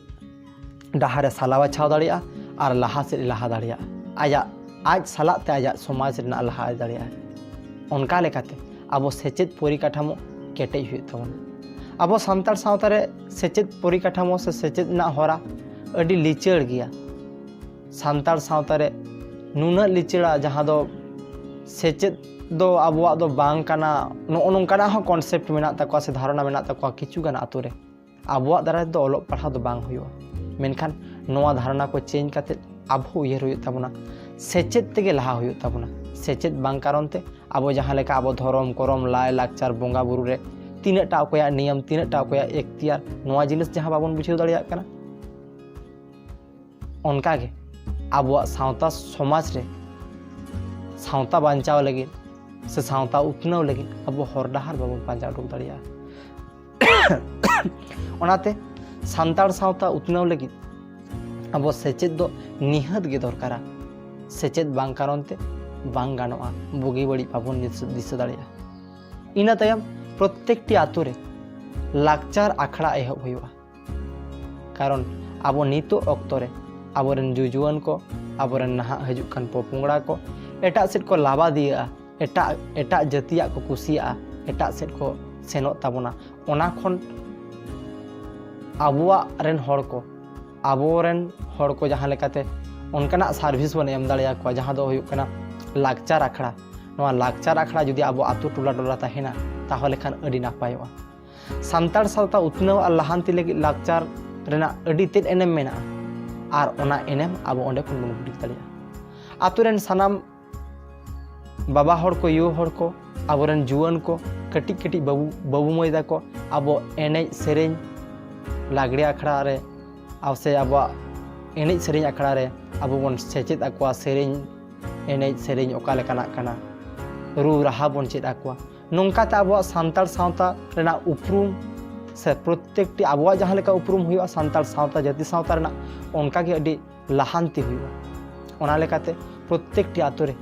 ᱰᱟᱦᱟᱨᱮ ᱥᱟᱞᱟ ᱵᱟᱪᱷᱟᱣ ᱫᱟᱲᱮᱭᱟᱜᱼᱟ ᱟᱨ ᱞᱟᱦᱟ ᱥᱮᱫ ᱮ ᱞᱟᱦᱟ ᱫᱟᱲᱮᱭᱟᱜᱼᱟ᱾ ᱟᱭᱟᱜ ᱟᱡ ᱥᱟᱞᱟᱜ ᱛᱮ ᱟᱡᱟᱜ ᱥᱚᱢᱟᱡᱽ ᱨᱮᱱᱟᱜ ᱞᱟᱦᱟ ᱫᱟᱲᱮᱭᱟᱜᱼᱟ᱾ ᱚᱱᱠᱟ ᱞᱮᱠᱟᱛᱮ ᱟᱵᱚ ᱥᱮᱪᱮᱫ ᱯᱚᱨᱤᱠᱟᱴᱷᱟᱢᱳ ᱠᱮᱴᱮᱡ ᱦᱩᱭᱩᱜ ᱛᱟᱵᱚᱱᱟ᱾ ᱟᱵᱚ ᱥᱟᱱᱛᱟᱲ ᱥᱟᱶᱛᱟ ᱨᱮ ᱥᱮᱪᱮᱫ ᱯᱚᱨᱤᱠᱟᱴᱷᱟᱢᱳ ᱥᱮ ᱥᱮᱪᱮᱫ ᱨᱮᱱᱟᱜ ᱦᱚᱨᱟ ᱟᱹᱰᱤ ᱞᱤᱪᱟᱹᱲ ᱜᱮᱭᱟ᱾ ᱥᱟᱱᱛᱟᱲ ᱥᱟᱶᱛᱟ ᱨᱮ ᱱᱩᱱᱟᱹᱜ ᱞᱤᱪᱟᱹᱲᱟ, ᱡᱟᱦᱟᱸ ᱫᱚ ᱥᱮᱪᱮᱫ ᱫᱚ ᱟᱵᱚᱣᱟᱜ ᱫᱚ ᱵᱟᱝ ᱠᱟᱱᱟ, ᱱᱚᱜᱼᱚ ᱱᱚᱝᱠᱟᱱᱟᱜ ᱦᱚᱸ ᱠᱚᱱᱥᱮᱯᱴ ᱢᱮᱱᱟᱜ ᱛᱟᱠᱚᱣᱟ ᱥᱮ ᱫᱷᱟᱨᱚᱱᱟ ᱢᱮᱱᱟᱜ ᱛᱟᱠᱚᱣᱟ ᱠᱤᱪᱷᱩ ᱜᱟᱱ ᱟᱛᱳ ᱨᱮ᱾ ᱟᱵᱚᱣᱟᱜ ᱫᱟᱨᱟᱭ ᱛᱮᱫᱚ ᱚᱞᱚᱜ ᱯᱟᱲᱦᱟᱣ ᱫᱚ ᱵᱟᱝ ᱦᱩᱭᱩᱜᱼᱟ, ᱢᱮᱱᱠᱷᱟᱱ ᱱᱚᱣᱟ ᱫᱷᱟᱨᱚᱱᱟ ᱠᱚ ᱪᱮᱧᱡᱽ ᱠᱟᱛᱮ ᱟᱵᱚ ᱩᱭᱦᱟᱹᱨ ᱦᱩᱭᱩᱜ ᱛᱟᱵᱚᱱᱟ, ᱥᱮᱪᱮᱫ ᱛᱮᱜᱮ ᱞᱟᱦᱟ ᱦᱩᱭᱩᱜ ᱛᱟᱵᱚᱱᱟ᱾ ᱥᱮᱪᱮᱫ ᱵᱟᱝ ᱠᱟᱨᱚᱱ ᱛᱮ ᱟᱵᱚ ᱡᱟᱦᱟᱸ ᱞᱮᱠᱟ ᱟᱵᱚ ᱫᱷᱚᱨᱚᱢ, ᱠᱚᱨᱚᱢ, ᱞᱟᱭ, ᱞᱟᱠᱪᱟᱨ, ᱵᱚᱸᱜᱟ ᱵᱩᱨᱩ ᱨᱮ ᱛᱤᱱᱟᱹᱜ ᱴᱟ ᱚᱠᱚᱭᱟᱜ ᱱᱤᱭᱚᱢ, ᱛᱤᱱᱟᱹᱜ ᱴᱟ ᱚᱠᱚᱭᱟᱜ ᱮᱠᱛᱤᱭᱟᱨ, ᱱᱚᱣᱟ ᱡᱤᱱᱤᱥ ᱡᱟᱦᱟᱸ ᱵᱟᱵᱚᱱ ᱵᱩᱡᱷᱟᱹᱣ ᱫᱟᱲᱮᱭᱟᱜ ᱠᱟᱱᱟ, ᱚᱱᱠᱟᱜᱮ ᱟᱵᱚᱣᱟᱜ ᱥᱟᱶᱛᱟ ᱥᱚᱢᱟᱡᱽ ᱨᱮ ᱥᱟᱶᱛᱟ ᱵᱟᱧᱪᱟᱣ ᱞᱟᱹᱜᱤᱫ ᱥᱮ ᱥᱟᱶᱛᱟ ᱩᱛᱱᱟᱹᱣ ᱞᱟᱹᱜᱤᱫ ᱟᱵᱚ ᱦᱚᱨ ᱰᱟᱦᱟᱨ ᱵᱟᱵᱚᱱ ᱯᱟᱸᱡᱟ ᱩᱰᱩᱠ ᱫᱟᱲᱮᱭᱟᱜᱼᱟ᱾ ᱚᱱᱟᱛᱮ ᱥᱟᱱᱛᱟᱲ ᱥᱟᱶᱛᱟ ᱩᱛᱱᱟᱹᱣ ᱞᱟᱹᱜᱤᱫ ᱟᱵᱚ ᱥᱮᱪᱮᱫ ᱫᱚ ᱱᱤᱦᱟᱹᱛ ᱜᱮ ᱫᱚᱨᱠᱟᱨᱟ᱾ ᱥᱮᱪᱮᱫ ᱵᱟᱝ ᱠᱟᱨᱚᱱ ᱛᱮ ᱵᱟᱝ ᱜᱟᱱᱚᱜᱼᱟ, ᱵᱩᱜᱤ ᱵᱟᱹᱲᱤᱡ ᱵᱟᱵᱚᱱ ᱫᱤᱥᱟᱹ ᱫᱤᱥᱟᱹ ᱫᱟᱲᱮᱭᱟᱜᱼᱟ᱾ ᱤᱱᱟᱹ ᱛᱟᱭᱚᱢ ᱯᱨᱚᱛᱮᱠᱴᱤ ᱟᱛᱳ ᱨᱮ ᱞᱟᱠᱪᱟᱨ ᱟᱠᱷᱲᱟ ᱮᱦᱚᱵ ᱦᱩᱭᱩᱜᱼᱟ᱾ ᱠᱟᱨᱚᱱ ᱟᱵᱚ ᱱᱤᱛᱚᱜ ᱚᱠᱛᱚ ᱨᱮ ᱟᱵᱚᱨᱮᱱ ᱡᱩᱡᱩᱣᱟᱹᱱ ᱠᱚ, ᱟᱵᱚᱨᱮᱱ ᱱᱟᱦᱟᱜ ᱦᱤᱡᱩᱜ ᱠᱟᱱ ᱯᱚᱯᱚᱝᱲᱟ ᱠᱚ ᱮᱴᱟᱜ ᱥᱮᱫ ᱠᱚ ᱞᱟᱵᱟᱫᱤᱭᱟᱹᱜᱼᱟ, ᱮᱴᱟᱜ ᱮᱴᱟᱜ ᱡᱟᱹᱛᱤᱭᱟᱜ ᱠᱚ ᱠᱩᱥᱤᱭᱟᱜᱼᱟ, ᱮᱴᱟᱜ ᱥᱮᱫ ᱠᱚ ᱥᱮᱱᱚᱜ ᱛᱟᱵᱚᱱᱟ᱾ ᱚᱱᱟ ᱠᱷᱚᱱ ᱟᱵᱚᱣᱟᱜ ᱨᱮᱱ ᱦᱚᱲ ᱠᱚ, ᱟᱵᱚᱨᱮᱱ ᱦᱚᱲ ᱠᱚ ᱡᱟᱦᱟᱸ ᱞᱮᱠᱟᱛᱮ ᱚᱱᱠᱟᱱᱟᱜ ᱥᱟᱨᱵᱷᱤᱥ ᱵᱚᱱ ᱮᱢ ᱫᱟᱲᱮᱭᱟᱠᱚᱣᱟ, ᱡᱟᱦᱟᱸ ᱫᱚ ᱦᱩᱭᱩᱜ ᱠᱟᱱᱟ ᱞᱟᱠᱪᱟᱨ ᱟᱠᱷᱲᱟ᱾ ᱱᱚᱣᱟ ᱞᱟᱠᱪᱟᱨ ᱟᱠᱷᱲᱟ ᱡᱩᱫᱤ ᱟᱵᱚ ᱟᱛᱳ ᱴᱚᱞᱟ ᱴᱚᱞᱟ ᱛᱟᱦᱮᱱᱟ, ᱛᱟᱦᱚᱞᱮ ᱠᱷᱟᱱ ᱟᱹᱰᱤ ᱱᱟᱯᱟᱭᱚᱜᱼᱟ᱾ ᱥᱟᱱᱛᱟᱲ ᱥᱟᱶᱛᱟ ᱩᱛᱱᱟᱹᱣ ᱟᱨ ᱞᱟᱦᱟᱱᱛᱤ ᱞᱟᱹᱜᱤᱫ ᱞᱟᱠᱪᱟᱨ ᱨᱮᱱᱟᱜ ᱟᱹᱰᱤ ᱛᱮᱫ ᱮᱱᱮᱢ ᱢᱮᱱᱟᱜᱼᱟ, ᱟᱨ ᱚᱱᱟ ᱮᱱᱮᱢ ᱟᱵᱚ ᱚᱸᱰᱮ ᱠᱷᱚᱱ ᱵᱚᱱ ᱦᱩᱰᱤᱧ ᱫᱟᱲᱮᱭᱟᱜᱼᱟ᱾ ᱟᱛᱳ ᱨᱮᱱ ᱥᱟᱱᱟᱢ ᱵᱟᱵᱟ ᱦᱚᱲ ᱠᱚ, ᱭᱩ ᱦᱚᱲ ᱠᱚ, ᱟᱵᱚᱨᱮᱱ ᱡᱩᱣᱟᱹᱱ ᱠᱚ, ᱠᱟᱹᱴᱤᱡ ᱠᱟᱹᱴᱤᱡ ᱵᱟᱹᱵᱩ ᱵᱟᱹᱵᱩ ᱢᱟᱹᱭ ᱛᱟᱠᱚ ᱟᱵᱚ ᱮᱱᱮᱡ ᱥᱮᱨᱮᱧ ᱞᱟᱜᱽᱲᱮ ᱟᱠᱷᱲᱟ ᱨᱮ, ᱟᱨ ᱥᱮ ᱟᱵᱚᱣᱟᱜ ᱮᱱᱮᱡ ᱥᱮᱨᱮᱧ ᱟᱠᱷᱲᱟ ᱨᱮ ᱟᱵᱚ ᱵᱚᱱ ᱥᱮᱪᱮᱫ ᱟᱠᱚᱣᱟ, ᱥᱮᱨᱮᱧ ᱮᱱᱮᱡ ᱥᱮᱨᱮᱧ ᱚᱠᱟ ᱞᱮᱠᱟᱱᱟᱜ ᱠᱟᱱᱟ, ᱨᱩ ᱨᱟᱦᱟ ᱵᱚᱱ ᱪᱮᱫ ᱟᱠᱚᱣᱟ᱾ ᱱᱚᱝᱠᱟᱛᱮ ᱟᱵᱚᱣᱟᱜ ᱥᱟᱱᱛᱟᱲ ᱥᱟᱶᱛᱟ ᱨᱮᱱᱟᱜ ᱩᱯᱨᱩᱢ ᱥᱮ ᱯᱨᱚᱛᱮᱠᱴᱤ ᱟᱵᱚᱣᱟᱜ ᱡᱟᱦᱟᱸ ᱞᱮᱠᱟ ᱩᱯᱨᱩᱢ ᱦᱩᱭᱩᱜᱼᱟ, ᱥᱟᱱᱛᱟᱲ ᱥᱟᱶᱛᱟ ᱡᱟᱹᱛᱤ ᱥᱟᱶᱛᱟ ᱨᱮᱱᱟᱜ ᱚᱱᱠᱟᱜᱮ ᱟᱹᱰᱤ ᱞᱟᱦᱟᱱᱛᱤ ᱦᱩᱭᱩᱜᱼᱟ᱾ ᱚᱱᱟ ᱞᱮᱠᱟᱛᱮ ᱯᱨᱚᱛᱮᱠᱴᱤ ᱟᱛᱳ ᱨᱮ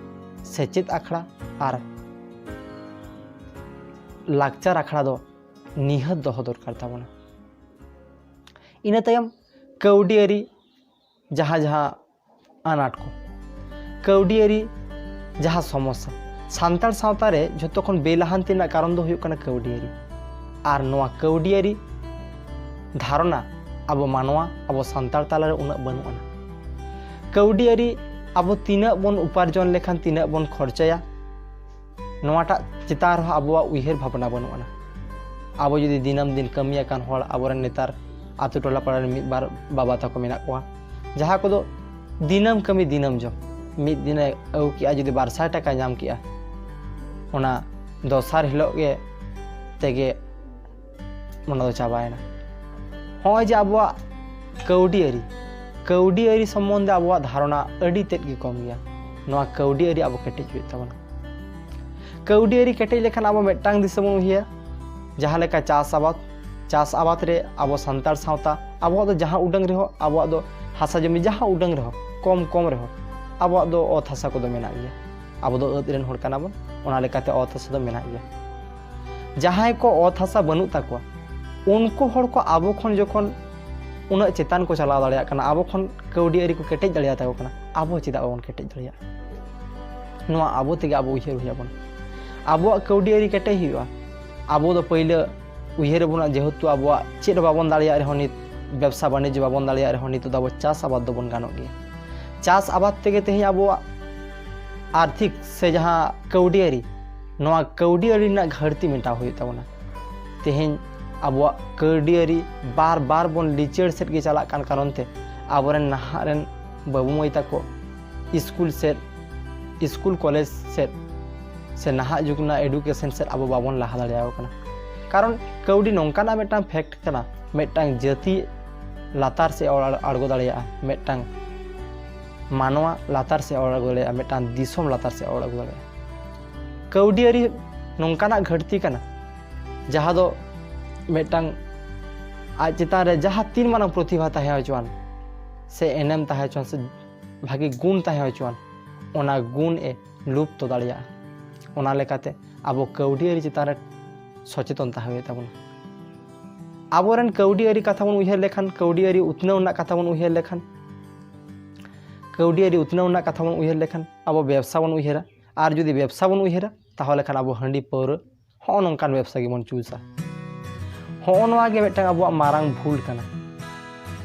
ᱥᱮᱪᱮᱫ ᱟᱠᱷᱲᱟ ᱟᱨ ᱞᱟᱠᱪᱟᱨ ᱟᱠᱷᱲᱟ ᱫᱚ ᱱᱤᱦᱟᱹᱛ ᱫᱚᱦᱚ ᱫᱚᱨᱠᱟᱨ ᱛᱟᱵᱚᱱᱟ᱾ ᱤᱱᱟᱹ ᱛᱟᱭᱚᱢ ᱠᱟᱹᱣᱰᱤ ᱟᱹᱨᱤ ᱡᱟᱦᱟᱸ ᱡᱟᱦᱟᱸ ᱟᱱᱟᱴ ᱠᱚ, ᱠᱟᱹᱣᱰᱤᱭᱟᱹᱨᱤ ᱡᱟᱦᱟᱸ ᱥᱚᱢᱚᱥᱥᱟ, ᱥᱟᱱᱛᱟᱲ ᱥᱟᱶᱛᱟ ᱨᱮ ᱡᱷᱚᱛᱚ ᱠᱷᱚᱱ ᱵᱮᱞᱟᱦᱟᱱᱛᱤ ᱨᱮᱱᱟᱜ ᱠᱟᱨᱚᱱ ᱫᱚ ᱦᱩᱭᱩᱜ ᱠᱟᱱᱟ ᱠᱟᱹᱣᱰᱤᱭᱟᱹᱨᱤ᱾ ᱟᱨ ᱱᱚᱣᱟ ᱠᱟᱹᱣᱰᱤᱭᱟᱹᱨᱤ ᱫᱷᱟᱨᱚᱱᱟ ᱟᱵᱚ ᱢᱟᱱᱣᱟ, ᱟᱵᱚ ᱥᱟᱱᱛᱟᱲ ᱛᱟᱞᱟᱨᱮ ᱩᱱᱟᱹᱜ ᱵᱟᱹᱱᱩᱜ ᱟᱱᱟ᱾ ᱠᱟᱹᱣᱰᱤᱭᱟᱹᱨᱤ ᱟᱵᱚ ᱛᱤᱱᱟᱹᱜ ᱵᱚᱱ ᱩᱯᱟᱨᱡᱚᱱ ᱞᱮᱠᱷᱟᱱ, ᱛᱤᱱᱟᱹᱜ ᱵᱚᱱ ᱠᱷᱚᱨᱪᱟᱭᱟ, ᱱᱚᱣᱟᱴᱟᱜ ᱪᱮᱛᱟᱱ ᱨᱮᱦᱚᱸ ᱟᱵᱚᱣᱟᱜ ᱩᱭᱦᱟᱹᱨ ᱵᱷᱟᱵᱽᱱᱟ ᱵᱟᱹᱱᱩᱜ ᱟᱱᱟ᱾ ᱟᱵᱚ ᱡᱩᱫᱤ ᱫᱤᱱᱟᱹᱢ ᱫᱤᱱ ᱠᱟᱹᱢᱤ ᱟᱠᱟᱱ ᱦᱚᱲ, ᱟᱵᱚᱨᱮᱱ ᱱᱮᱛᱟᱨ ᱟᱛᱳ ᱴᱚᱞᱟ ᱯᱟᱲᱟ ᱨᱮᱱ ᱢᱤᱫ ᱵᱟᱨ ᱵᱟᱵᱟ ᱛᱟᱠᱚ ᱢᱮᱱᱟᱜ ᱠᱚᱣᱟ, ᱡᱟᱦᱟᱸ ᱠᱚᱫᱚ ᱫᱤᱱᱟᱹᱢ ᱠᱟᱹᱢᱤ ᱫᱤᱱᱟᱹᱢ ᱡᱚᱢ, ᱢᱤᱫ ᱫᱤᱱᱮ ᱟᱹᱜᱩ ᱠᱮᱜᱼᱟ, ᱡᱩᱫᱤ ᱵᱟᱨ ᱥᱟᱭ ᱴᱟᱠᱟᱭ ᱧᱟᱢ ᱠᱮᱜᱼᱟ, ᱚᱱᱟ ᱫᱚᱥᱟᱨ ᱦᱤᱞᱳᱜ ᱜᱮ ᱛᱮᱜᱮ ᱚᱱᱟ ᱫᱚ ᱪᱟᱵᱟᱭᱮᱱᱟ᱾ ᱦᱚᱸᱜᱼᱚᱭ ᱡᱮ ᱟᱵᱚᱣᱟᱜ ᱠᱟᱹᱣᱰᱤ ᱟᱹᱨᱤ, ᱠᱟᱹᱣᱰᱤ ᱟᱹᱨᱤ ᱥᱚᱢᱵᱚᱱᱫᱷᱮ ᱟᱵᱚᱣᱟᱜ ᱫᱷᱟᱨᱚᱱᱟ ᱟᱹᱰᱤ ᱛᱮᱫ ᱜᱮ ᱠᱚᱢ ᱜᱮᱭᱟ᱾ ᱱᱚᱣᱟ ᱠᱟᱹᱣᱰᱤ ᱟᱹᱨᱤ ᱟᱵᱚ ᱠᱮᱴᱮᱡ ᱦᱩᱭᱩᱜ ᱛᱟᱵᱚᱱᱟ᱾ ᱠᱟᱹᱣᱰᱤ ᱟᱹᱨᱤ ᱠᱮᱴᱮᱡ ᱞᱮᱠᱷᱟᱱ ᱟᱵᱚ ᱢᱤᱫᱴᱟᱝ ᱫᱤᱥᱟᱹ ᱵᱚᱱ ᱩᱭᱦᱟᱹᱨᱟ, ᱡᱟᱦᱟᱸ ᱞᱮᱠᱟ ᱪᱟᱥ ᱟᱵᱟᱫ, ᱪᱟᱥ ᱟᱵᱟᱫ ᱨᱮ ᱟᱵᱚ ᱥᱟᱱᱛᱟᱲ ᱥᱟᱶᱛᱟ ᱟᱵᱚᱣᱟᱜ ᱫᱚ ᱡᱟᱦᱟᱸ ᱩᱰᱟᱹᱝ ᱨᱮᱦᱚᱸ, ᱟᱵᱚᱣᱟᱜ ᱫᱚ ᱦᱟᱥᱟ ᱡᱚᱢᱤ ᱡᱟᱦᱟᱸ ᱩᱰᱟᱹᱝ ᱨᱮᱦᱚᱸ, ᱠᱚᱢ ᱠᱚᱢ ᱨᱮᱦᱚᱸ, ᱟᱵᱚᱣᱟᱜ ᱫᱚ ᱚᱛ ᱦᱟᱥᱟ ᱠᱚᱫᱚ ᱢᱮᱱᱟᱜ ᱜᱮᱭᱟ᱾ ᱟᱵᱚ ᱫᱚ ᱟᱹᱫ ᱨᱮᱱ ᱦᱚᱲ ᱠᱟᱱᱟ ᱵᱚᱱ, ᱚᱱᱟ ᱞᱮᱠᱟᱛᱮ ᱚᱛ ᱦᱟᱥᱟ ᱫᱚ ᱢᱮᱱᱟᱜ ᱜᱮᱭᱟ᱾ ᱡᱟᱦᱟᱸᱭ ᱠᱚ ᱚᱛ ᱦᱟᱥᱟ ᱵᱟᱹᱱᱩᱜ ᱛᱟᱠᱚᱣᱟ, ᱩᱱᱠᱩ ᱦᱚᱲ ᱠᱚ ᱟᱵᱚ ᱠᱷᱚᱱ ᱡᱚᱠᱷᱚᱱ ᱩᱱᱟᱹᱜ ᱪᱮᱛᱟᱱ ᱠᱚ ᱪᱟᱞᱟᱣ ᱫᱟᱲᱮᱭᱟᱜ ᱠᱟᱱᱟ, ᱟᱵᱚ ᱠᱷᱚᱱ ᱠᱟᱹᱣᱰᱤ ᱟᱹᱨᱤ ᱠᱚ ᱠᱮᱴᱮᱡ ᱫᱟᱲᱮᱭᱟᱛᱟ ᱠᱚ ᱠᱟᱱᱟ, ᱟᱵᱚ ᱪᱮᱫᱟᱜ ᱵᱟᱵᱚᱱ ᱠᱮᱴᱮᱡ ᱫᱟᱲᱮᱭᱟᱜᱼᱟ? ᱱᱚᱣᱟ ᱟᱵᱚ ᱛᱮᱜᱮ ᱟᱵᱚ ᱩᱭᱦᱟᱹᱨ ᱦᱩᱭ ᱟᱵᱚᱱᱟ᱾ ᱟᱵᱚᱣᱟᱜ ᱠᱟᱹᱣᱰᱤ ᱟᱹᱨᱤ ᱠᱮᱴᱮᱡ ᱦᱩᱭᱩᱜᱼᱟ᱾ ᱟᱵᱚ ᱫᱚ ᱯᱟᱹᱭᱞᱟᱹ ᱩᱭᱦᱟᱹᱨ ᱟᱵᱚᱱᱟ, ᱡᱮᱦᱮᱛᱩ ᱟᱵᱚᱣᱟᱜ ᱪᱮᱫ ᱦᱚᱸ ᱵᱟᱵᱚᱱ ᱫᱟᱲᱮᱭᱟᱜ ᱨᱮᱦᱚᱸ, ᱱᱤᱛ ᱵᱮᱵᱽᱥᱟ ᱵᱟᱹᱱᱤᱡᱽ ᱵᱟᱵᱚᱱ ᱫᱟᱲᱮᱭᱟᱜ ᱨᱮᱦᱚᱸ, ᱱᱤᱛᱚᱜ ᱫᱚ ᱟᱵᱚ ᱪᱟᱥ ᱟᱵᱟᱫ ᱫᱚᱵᱚᱱ ᱜᱟᱱᱚᱜ ᱜᱮᱭᱟ᱾ ᱪᱟᱥ ᱟᱵᱟᱫ ᱛᱮᱜᱮ ᱛᱮᱦᱮᱧ ᱟᱵᱚᱣᱟᱜ ᱟᱨᱛᱷᱤᱠ ᱥᱮ ᱡᱟᱦᱟᱸ ᱠᱟᱹᱣᱰᱤ ᱟᱹᱨᱤ, ᱱᱚᱣᱟ ᱠᱟᱹᱣᱰᱤ ᱟᱹᱨᱤ ᱨᱮᱱᱟᱜ ᱜᱷᱟᱹᱴᱛᱤ ᱢᱮᱴᱟᱣ ᱦᱩᱭᱩᱜ ᱛᱟᱵᱚᱱᱟ᱾ ᱛᱮᱦᱮᱧ ᱟᱵᱚᱣᱟᱜ ᱠᱟᱹᱣᱰᱤ ᱟᱹᱨᱤ ᱵᱟᱨ ᱵᱟᱨ ᱵᱚᱱ ᱞᱤᱪᱟᱹᱲ ᱥᱮᱫ ᱜᱮ ᱪᱟᱞᱟᱜ ᱠᱟᱱ ᱠᱟᱨᱚᱱ ᱛᱮ ᱟᱵᱚᱨᱮᱱ ᱱᱟᱦᱟᱜ ᱨᱮᱱ ᱵᱟᱹᱵᱩ ᱢᱟᱹᱭ ᱛᱟᱠᱚ ᱥᱠᱩᱞ ᱥᱮᱫ, ᱥᱠᱩᱞ ᱠᱚᱞᱮᱡᱽ ᱥᱮᱫ ᱥᱮ ᱱᱟᱦᱟᱜ ᱡᱩᱜᱽ ᱨᱮᱱᱟᱜ ᱮᱰᱩᱠᱮᱥᱚᱱ ᱥᱮᱫ ᱟᱵᱚ ᱵᱟᱵᱚᱱ ᱞᱟᱦᱟ ᱫᱟᱲᱮᱭᱟᱠᱚ ᱠᱟᱱᱟ᱾ ᱠᱟᱨᱚᱱ ᱠᱟᱹᱣᱰᱤ ᱱᱚᱝᱠᱟᱱᱟᱜ ᱢᱤᱫᱴᱟᱝ ᱯᱷᱮᱠᱴ ᱠᱟᱱᱟ, ᱢᱤᱫᱴᱟᱝ ᱡᱟᱹᱛᱤ ᱞᱟᱛᱟᱨ ᱥᱮᱫ ᱟᱲ-, ᱟᱬᱜᱚ ᱫᱟᱲᱮᱭᱟᱜᱼᱟ, ᱢᱤᱫᱴᱟᱝ ᱢᱟᱱᱣᱟ ᱞᱟᱛᱟᱨ ᱥᱮᱫ ᱟᱬᱜᱚ ᱫᱟᱲᱮᱭᱟᱜᱼᱟ, ᱢᱤᱫᱴᱟᱝ ᱫᱤᱥᱚᱢ ᱞᱟᱛᱟᱨ ᱥᱮᱫ ᱟᱬᱜᱚ ᱫᱟᱲᱮᱭᱟᱜᱼᱟ᱾ ᱠᱟᱹᱣᱰᱤ ᱟᱹᱨᱤ ᱱᱚᱝᱠᱟᱱᱟᱜ ᱜᱷᱟᱹᱴᱛᱤ ᱠᱟᱱᱟ, ᱡᱟᱦᱟᱸ ᱫᱚ ᱢᱤᱫᱴᱟᱝ ᱟᱡ ᱪᱮᱛᱟᱱ ᱨᱮ ᱡᱟᱦᱟᱸ ᱛᱤᱱ ᱢᱟᱨᱟᱝ ᱯᱨᱚᱛᱤᱵᱷᱟ ᱛᱟᱦᱮᱸ ᱦᱚᱪᱚᱣᱟᱱ ᱥᱮ ᱮᱱᱮᱢ ᱛᱟᱦᱮᱸ ᱦᱚᱪᱚᱣᱟᱱ ᱥᱮ ᱵᱷᱟᱜᱮ ᱜᱩᱱ ᱛᱟᱦᱮᱸ ᱦᱚᱪᱚᱣᱟᱱ, ᱚᱱᱟ ᱜᱩᱱ ᱮ ᱞᱩᱯᱛᱚ ᱫᱟᱲᱮᱭᱟᱜᱼᱟ᱾ ᱚᱱᱟ ᱞᱮᱠᱟᱛᱮ ᱟᱵᱚ ᱠᱟᱹᱣᱰᱤ ᱟᱹᱨᱤ ᱪᱮᱛᱟᱱ ᱨᱮ ᱥᱚᱪᱮᱛᱚᱱ ᱛᱟᱦᱮᱸ ᱦᱩᱭᱩᱜ ᱛᱟᱵᱚᱱᱟ᱾ ᱟᱵᱚᱨᱮᱱ ᱠᱟᱹᱣᱰᱤ ᱟᱹᱨᱤ ᱠᱟᱛᱷᱟ ᱵᱚᱱ ᱩᱭᱦᱟᱹᱨ ᱞᱮᱠᱷᱟᱱ, ᱠᱟᱹᱣᱰᱤ ᱟᱹᱨᱤ ᱩᱛᱱᱟᱹᱣ ᱨᱮᱱᱟᱜ ᱠᱟᱛᱷᱟ ᱵᱚᱱ ᱩᱭᱦᱟᱹᱨ ᱞᱮᱠᱷᱟᱱ, ᱠᱟᱹᱣᱰᱤᱭᱟᱹᱨᱤ ᱩᱛᱱᱟᱹᱣ ᱨᱮᱱᱟᱜ ᱠᱟᱛᱷᱟ ᱵᱚᱱ ᱩᱭᱦᱟᱹᱨ ᱞᱮᱠᱷᱟᱱ ᱟᱵᱚ ᱵᱮᱵᱽᱥᱟ ᱵᱚᱱ ᱩᱭᱦᱟᱹᱨᱟ, ᱟᱨ ᱡᱩᱫᱤ ᱵᱮᱵᱽᱥᱟ ᱵᱚᱱ ᱩᱭᱦᱟᱹᱨᱟ ᱛᱟᱦᱚᱞᱮ ᱠᱷᱟᱱ ᱟᱵᱚ ᱦᱟᱺᱰᱤ ᱯᱟᱹᱣᱨᱟᱹ ᱦᱚᱸᱜᱼᱚ ᱱᱚᱝᱠᱟᱱ ᱵᱮᱵᱽᱥᱟ ᱜᱮᱵᱚᱱ ᱪᱩᱡᱟ᱾ ᱦᱚᱸᱜᱼᱚ ᱱᱚᱣᱟ ᱜᱮ ᱢᱤᱫᱴᱟᱝ ᱟᱵᱚᱣᱟᱜ ᱢᱟᱨᱟᱝ ᱵᱷᱩᱞ ᱠᱟᱱᱟ᱾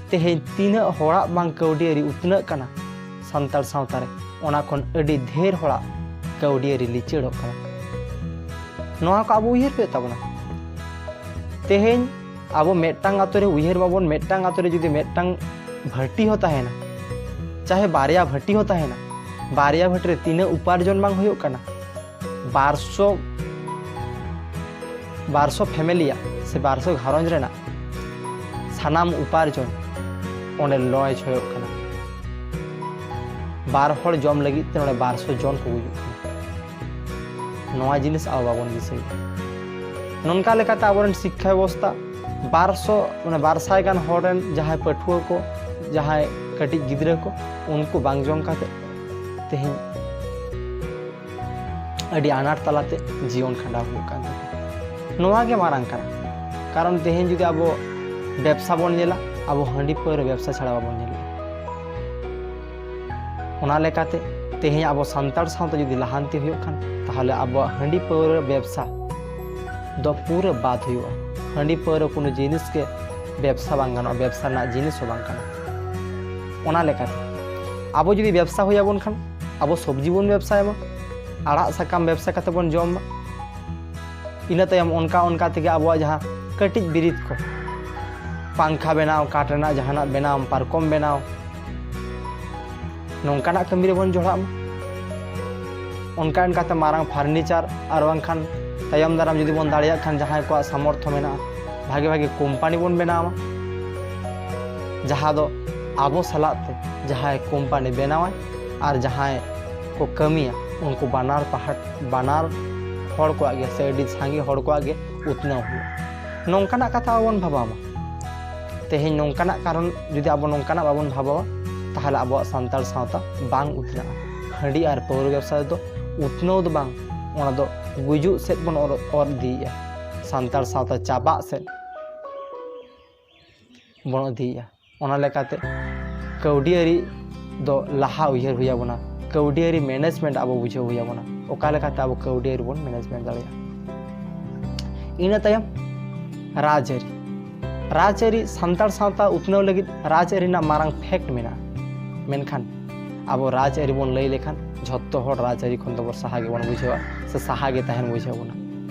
ᱛᱮᱦᱮᱧ ᱛᱤᱱᱟᱹᱜ ᱦᱚᱲᱟᱜ ᱵᱟᱝ ᱠᱟᱹᱣᱰᱤᱭᱟᱹᱨᱤ ᱩᱛᱱᱟᱹᱜ ᱠᱟᱱᱟ ᱥᱟᱱᱛᱟᱲ ᱥᱟᱶᱛᱟ ᱨᱮ, ᱚᱱᱟ ᱠᱷᱚᱱ ᱟᱹᱰᱤ ᱰᱷᱮᱨ ᱦᱚᱲᱟᱜ ᱠᱟᱹᱣᱰᱤᱭᱟᱹᱨᱤ ᱞᱤᱪᱟᱹᱲᱚᱜ ᱠᱟᱱᱟ᱾ ᱱᱚᱣᱟ ᱠᱚ ᱟᱵᱚ ᱩᱭᱦᱟᱹᱨ ᱦᱩᱭᱩᱜ ᱛᱟᱵᱚᱱᱟ᱾ ᱛᱮᱦᱮᱧ ᱟᱵᱚ ᱢᱤᱫᱴᱟᱝ ᱟᱛᱳ ᱨᱮ ᱩᱭᱦᱟᱹᱨ ᱢᱟᱵᱚᱱ, ᱢᱤᱫᱴᱟᱝ ᱟᱛᱳ ᱨᱮ ᱡᱩᱫᱤ ᱢᱤᱫᱴᱟᱝ ᱵᱷᱟᱹᱴᱤ ᱦᱚᱸ ᱛᱟᱦᱮᱱᱟ, ᱪᱟᱦᱮ ᱵᱟᱨᱭᱟ ᱵᱷᱟᱹᱴᱤ ᱦᱚᱸ ᱛᱟᱦᱮᱱᱟ, ᱵᱟᱨᱭᱟ ᱵᱷᱟᱹᱴᱤ ᱨᱮ ᱛᱤᱱᱟᱹᱜ ᱩᱯᱟᱨᱡᱚᱱ ᱵᱟᱝ ᱦᱩᱭᱩᱜ ᱠᱟᱱᱟ? ᱵᱟᱨᱥᱚ ᱵᱟᱨᱥᱚ ᱯᱷᱮᱢᱮᱞᱤᱭᱟᱜ ᱥᱮ ᱵᱟᱨᱥᱚ ᱜᱷᱟᱨᱚᱸᱡᱽ ᱨᱮᱱᱟᱜ ᱥᱟᱱᱟᱢ ᱩᱯᱟᱨᱡᱚᱱ ᱚᱸᱰᱮ ᱞᱚᱭ ᱪᱷᱚᱭᱚᱜ ᱠᱟᱱᱟ᱾ ᱵᱟᱨ ᱦᱚᱲ ᱡᱚᱢ ᱞᱟᱹᱜᱤᱫ ᱛᱮ ᱱᱚᱰᱮ ᱵᱟᱨᱥᱚ ᱡᱚᱱ ᱠᱚ ᱜᱩᱡᱩᱜ ᱠᱟᱱᱟ᱾ ᱱᱚᱣᱟ ᱡᱤᱱᱤᱥ ᱟᱵᱚ ᱵᱟᱵᱚᱱ ᱫᱤᱥᱟᱹᱭᱮᱫᱟ᱾ ᱱᱚᱝᱠᱟ ᱞᱮᱠᱟᱛᱮ ᱟᱵᱚᱨᱮᱱ ᱥᱤᱠᱠᱷᱟ ᱵᱮᱵᱚᱥᱛᱷᱟ ᱵᱟᱨᱥᱚ, ᱢᱟᱱᱮ ᱵᱟᱨ ᱥᱟᱭ ᱜᱟᱱ ᱦᱚᱲ ᱨᱮᱱ ᱡᱟᱦᱟᱸᱭ ᱯᱟᱹᱴᱷᱩᱣᱟᱹ ᱠᱚ, ᱡᱟᱦᱟᱸᱭ ᱠᱟᱹᱴᱤᱡ ᱜᱤᱫᱽᱨᱟᱹ ᱠᱚ, ᱩᱱᱠᱩ ᱵᱟᱝ ᱡᱚᱢ ᱠᱟᱛᱮ ᱛᱮᱦᱮᱧ ᱟᱹᱰᱤ ᱟᱱᱟᱴ ᱛᱟᱞᱟᱛᱮ ᱡᱤᱭᱚᱱ ᱠᱷᱟᱸᱰᱟᱣ ᱦᱩᱭᱩᱜ ᱠᱟᱱ ᱛᱟᱠᱚᱣᱟ᱾ ᱱᱚᱣᱟ ᱜᱮ ᱢᱟᱨᱟᱝ ᱠᱟᱱᱟ᱾ ᱠᱟᱨᱚᱱ ᱛᱮᱦᱮᱧ ᱡᱩᱫᱤ ᱟᱵᱚ ᱵᱮᱵᱽᱥᱟ ᱵᱚᱱ ᱧᱮᱞᱟ, ᱟᱵᱚ ᱦᱟᱺᱰᱤ ᱯᱟᱹᱣᱨᱟᱹ ᱵᱮᱵᱽᱥᱟ ᱪᱷᱟᱲᱟ ᱵᱟᱵᱚᱱ ᱧᱮᱞᱟ᱾ ᱚᱱᱟ ᱞᱮᱠᱟᱛᱮ ᱛᱮᱦᱮᱧ ᱟᱵᱚ ᱥᱟᱱᱛᱟᱲ ᱥᱟᱶᱛᱟ ᱡᱩᱫᱤ ᱞᱟᱦᱟᱱᱛᱤ ᱦᱩᱭᱩᱜ ᱠᱷᱟᱱ, ᱛᱟᱦᱚᱞᱮ ᱟᱵᱚᱣᱟᱜ ᱦᱟᱺᱰᱤ ᱯᱟᱹᱣᱨᱟᱹ ᱵᱮᱵᱽᱥᱟ ᱫᱚ ᱯᱩᱨᱟᱹ ᱵᱟᱫ ᱦᱩᱭᱩᱜᱼᱟ᱾ ᱦᱟᱺᱰᱤ ᱯᱟᱹᱣᱨᱟᱹ ᱠᱳᱱᱳ ᱡᱤᱱᱤᱥ ᱜᱮ ᱵᱮᱵᱽᱥᱟ ᱵᱟᱝ ᱜᱟᱱᱚᱜᱼᱟ, ᱵᱮᱵᱽᱥᱟ ᱨᱮᱱᱟᱜ ᱡᱤᱱᱤᱥ ᱦᱚᱸ ᱵᱟᱝ ᱠᱟᱱᱟ᱾ ᱚᱱᱟ ᱞᱮᱠᱟᱛᱮ ᱟᱵᱚ ᱡᱩᱫᱤ ᱵᱮᱵᱽᱥᱟ ᱦᱩᱭ ᱟᱵᱚᱱ ᱠᱷᱟᱱ, ᱟᱵᱚ ᱥᱚᱵᱽᱡᱤ ᱵᱚᱱ ᱵᱮᱵᱽᱥᱟᱭ ᱢᱟ, ᱟᱲᱟᱜ ᱥᱟᱠᱟᱢ ᱵᱮᱵᱽᱥᱟ ᱠᱟᱛᱮ ᱵᱚᱱ ᱡᱚᱢ ᱢᱟ᱾ ᱤᱱᱟᱹ ᱛᱟᱭᱚᱢ ᱚᱱᱠᱟ ᱚᱱᱠᱟ ᱛᱮᱜᱮ ᱟᱵᱚᱣᱟᱜ ᱡᱟᱦᱟᱸ ᱠᱟᱹᱴᱤᱡ ᱵᱤᱨᱤᱫ ᱠᱚ, ᱯᱟᱝᱠᱷᱟ ᱵᱮᱱᱟᱣ, ᱠᱟᱴ ᱨᱮᱱᱟᱜ ᱡᱟᱦᱟᱱᱟᱜ ᱵᱮᱱᱟᱣ, ᱯᱟᱨᱠᱚᱢ ᱵᱮᱱᱟᱣ, ᱱᱚᱝᱠᱟᱱᱟᱜ ᱠᱟᱹᱢᱤ ᱨᱮᱵᱚᱱ ᱡᱚᱲᱟᱜ ᱢᱟ᱾ ᱚᱱᱠᱟ ᱚᱱᱠᱟᱛᱮ ᱢᱟᱨᱟᱝ ᱯᱷᱟᱨᱱᱤᱪᱟᱨ, ᱟᱨ ᱵᱟᱝᱠᱷᱟᱱ ᱛᱟᱭᱚᱢ ᱫᱟᱨᱟᱢ ᱡᱩᱫᱤ ᱵᱚᱱ ᱫᱟᱲᱮᱭᱟᱜ ᱠᱷᱟᱱ, ᱡᱟᱦᱟᱸᱭ ᱠᱚᱣᱟᱜ ᱥᱟᱢᱚᱨᱛᱷᱚ ᱢᱮᱱᱟᱜᱼᱟ, ᱵᱷᱟᱜᱮ ᱵᱷᱟᱜᱮ ᱠᱳᱢᱯᱟᱱᱤ ᱵᱚᱱ ᱵᱮᱱᱟᱣ ᱢᱟ, ᱡᱟᱦᱟᱸ ᱫᱚ ᱟᱵᱚ ᱥᱟᱞᱟᱜ ᱛᱮ ᱡᱟᱦᱟᱸᱭ ᱠᱳᱢᱯᱟᱱᱤ ᱵᱮᱱᱟᱣᱟᱭ ᱟᱨ ᱡᱟᱦᱟᱸᱭ ᱠᱚ ᱠᱟᱹᱢᱤᱭᱟ, ᱩᱱᱠᱩ ᱵᱟᱱᱟᱨ ᱯᱟᱦᱟᱴ, ᱵᱟᱱᱟᱨ ᱦᱚᱲ ᱠᱚᱣᱟᱜ ᱜᱮ ᱥᱮ ᱟᱹᱰᱤ ᱥᱟᱸᱜᱮ ᱦᱚᱲ ᱠᱚᱣᱟᱜ ᱜᱮ ᱩᱛᱱᱟᱹᱣ ᱦᱩᱭᱩᱜᱼᱟ᱾ ᱱᱚᱝᱠᱟᱱᱟᱜ ᱠᱟᱛᱷᱟ ᱵᱚᱱ ᱵᱷᱟᱵᱟᱣ ᱢᱟ᱾ ᱛᱮᱦᱮᱧ ᱱᱚᱝᱠᱟᱱᱟᱜ ᱠᱟᱨᱚᱱ, ᱡᱩᱫᱤ ᱟᱵᱚ ᱱᱚᱝᱠᱟᱱᱟᱜ ᱵᱟᱵᱚᱱ ᱵᱷᱟᱵᱟᱣᱟ, ᱛᱟᱦᱚᱞᱮ ᱟᱵᱚᱣᱟᱜ ᱥᱟᱱᱛᱟᱲ ᱥᱟᱶᱛᱟ ᱵᱟᱝ ᱩᱛᱱᱟᱹᱜᱼᱟ᱾ ᱦᱟᱺᱰᱤ ᱟᱨ ᱯᱟᱹᱣᱨᱟᱹ ᱵᱮᱵᱽᱥᱟ ᱨᱮᱫᱚ ᱩᱛᱱᱟᱹᱣ ᱫᱚ ᱵᱟᱝ, ᱚᱱᱟ ᱫᱚ ᱜᱩᱡᱩᱜ ᱥᱮᱫ ᱵᱚᱱ ᱚᱨ, ᱚᱨ ᱤᱫᱤᱭᱮᱫᱼᱟ᱾ ᱥᱟᱱᱛᱟᱲ ᱥᱟᱶᱛᱟ ᱪᱟᱵᱟᱜ ᱥᱮᱫ ᱵᱚᱱ ᱤᱫᱤᱭᱮᱫᱼᱟ᱾ ᱚᱱᱟ ᱞᱮᱠᱟᱛᱮ ᱠᱟᱹᱣᱰᱤᱭᱟᱹᱨᱤ ᱫᱚ ᱞᱟᱦᱟ ᱩᱭᱦᱟᱹᱨ ᱦᱩᱭ ᱟᱵᱚᱱᱟ᱾ ᱠᱟᱹᱣᱰᱤᱭᱟᱹᱨᱤ ᱢᱮᱱᱮᱡᱽᱢᱮᱱᱴ ᱟᱵᱚ ᱵᱩᱡᱷᱟᱹᱣ ᱦᱩᱭ ᱟᱵᱚᱱᱟ, ᱚᱠᱟ ᱞᱮᱠᱟᱛᱮ ᱟᱵᱚ ᱠᱟᱹᱣᱰᱤᱭᱟᱹᱨᱤ ᱵᱚᱱ ᱢᱮᱱᱮᱡᱽᱢᱮᱱᱴ ᱫᱟᱲᱮᱭᱟᱜᱼᱟ᱾ ᱤᱱᱟᱹ ᱛᱟᱭᱚᱢ ᱨᱟᱡᱽᱟᱹᱨᱤ᱾ ᱨᱟᱡᱽᱟᱹᱨᱤ, ᱥᱟᱱᱛᱟᱲ ᱥᱟᱶᱛᱟ ᱩᱛᱱᱟᱹᱣ ᱞᱟᱹᱜᱤᱫ ᱨᱟᱡᱽᱟᱹᱨᱤ ᱨᱮᱱᱟᱜ ᱢᱟᱨᱟᱝ ᱯᱷᱮᱠᱴ ᱢᱮᱱᱟᱜᱼᱟ᱾ ᱢᱮᱱᱠᱷᱟᱱ ᱟᱵᱚ ᱨᱟᱡᱽᱟᱹᱨᱤ ᱵᱚᱱ ᱞᱟᱹᱭ ᱞᱮᱠᱷᱟᱱ ᱡᱷᱚᱛᱚ ᱦᱚᱲ ᱨᱟᱡᱽᱟᱹᱨᱤ ᱠᱷᱚᱱ ᱫᱚᱵᱚᱱ ᱥᱟᱦᱟ ᱜᱮᱵᱚᱱ ᱵᱩᱡᱷᱟᱹᱣᱟ ᱥᱮ ᱥᱟᱦᱟ ᱜᱮ ᱛᱟᱦᱮᱱ ᱵᱩᱡᱷᱟᱹᱣ ᱵᱚᱱᱟ᱾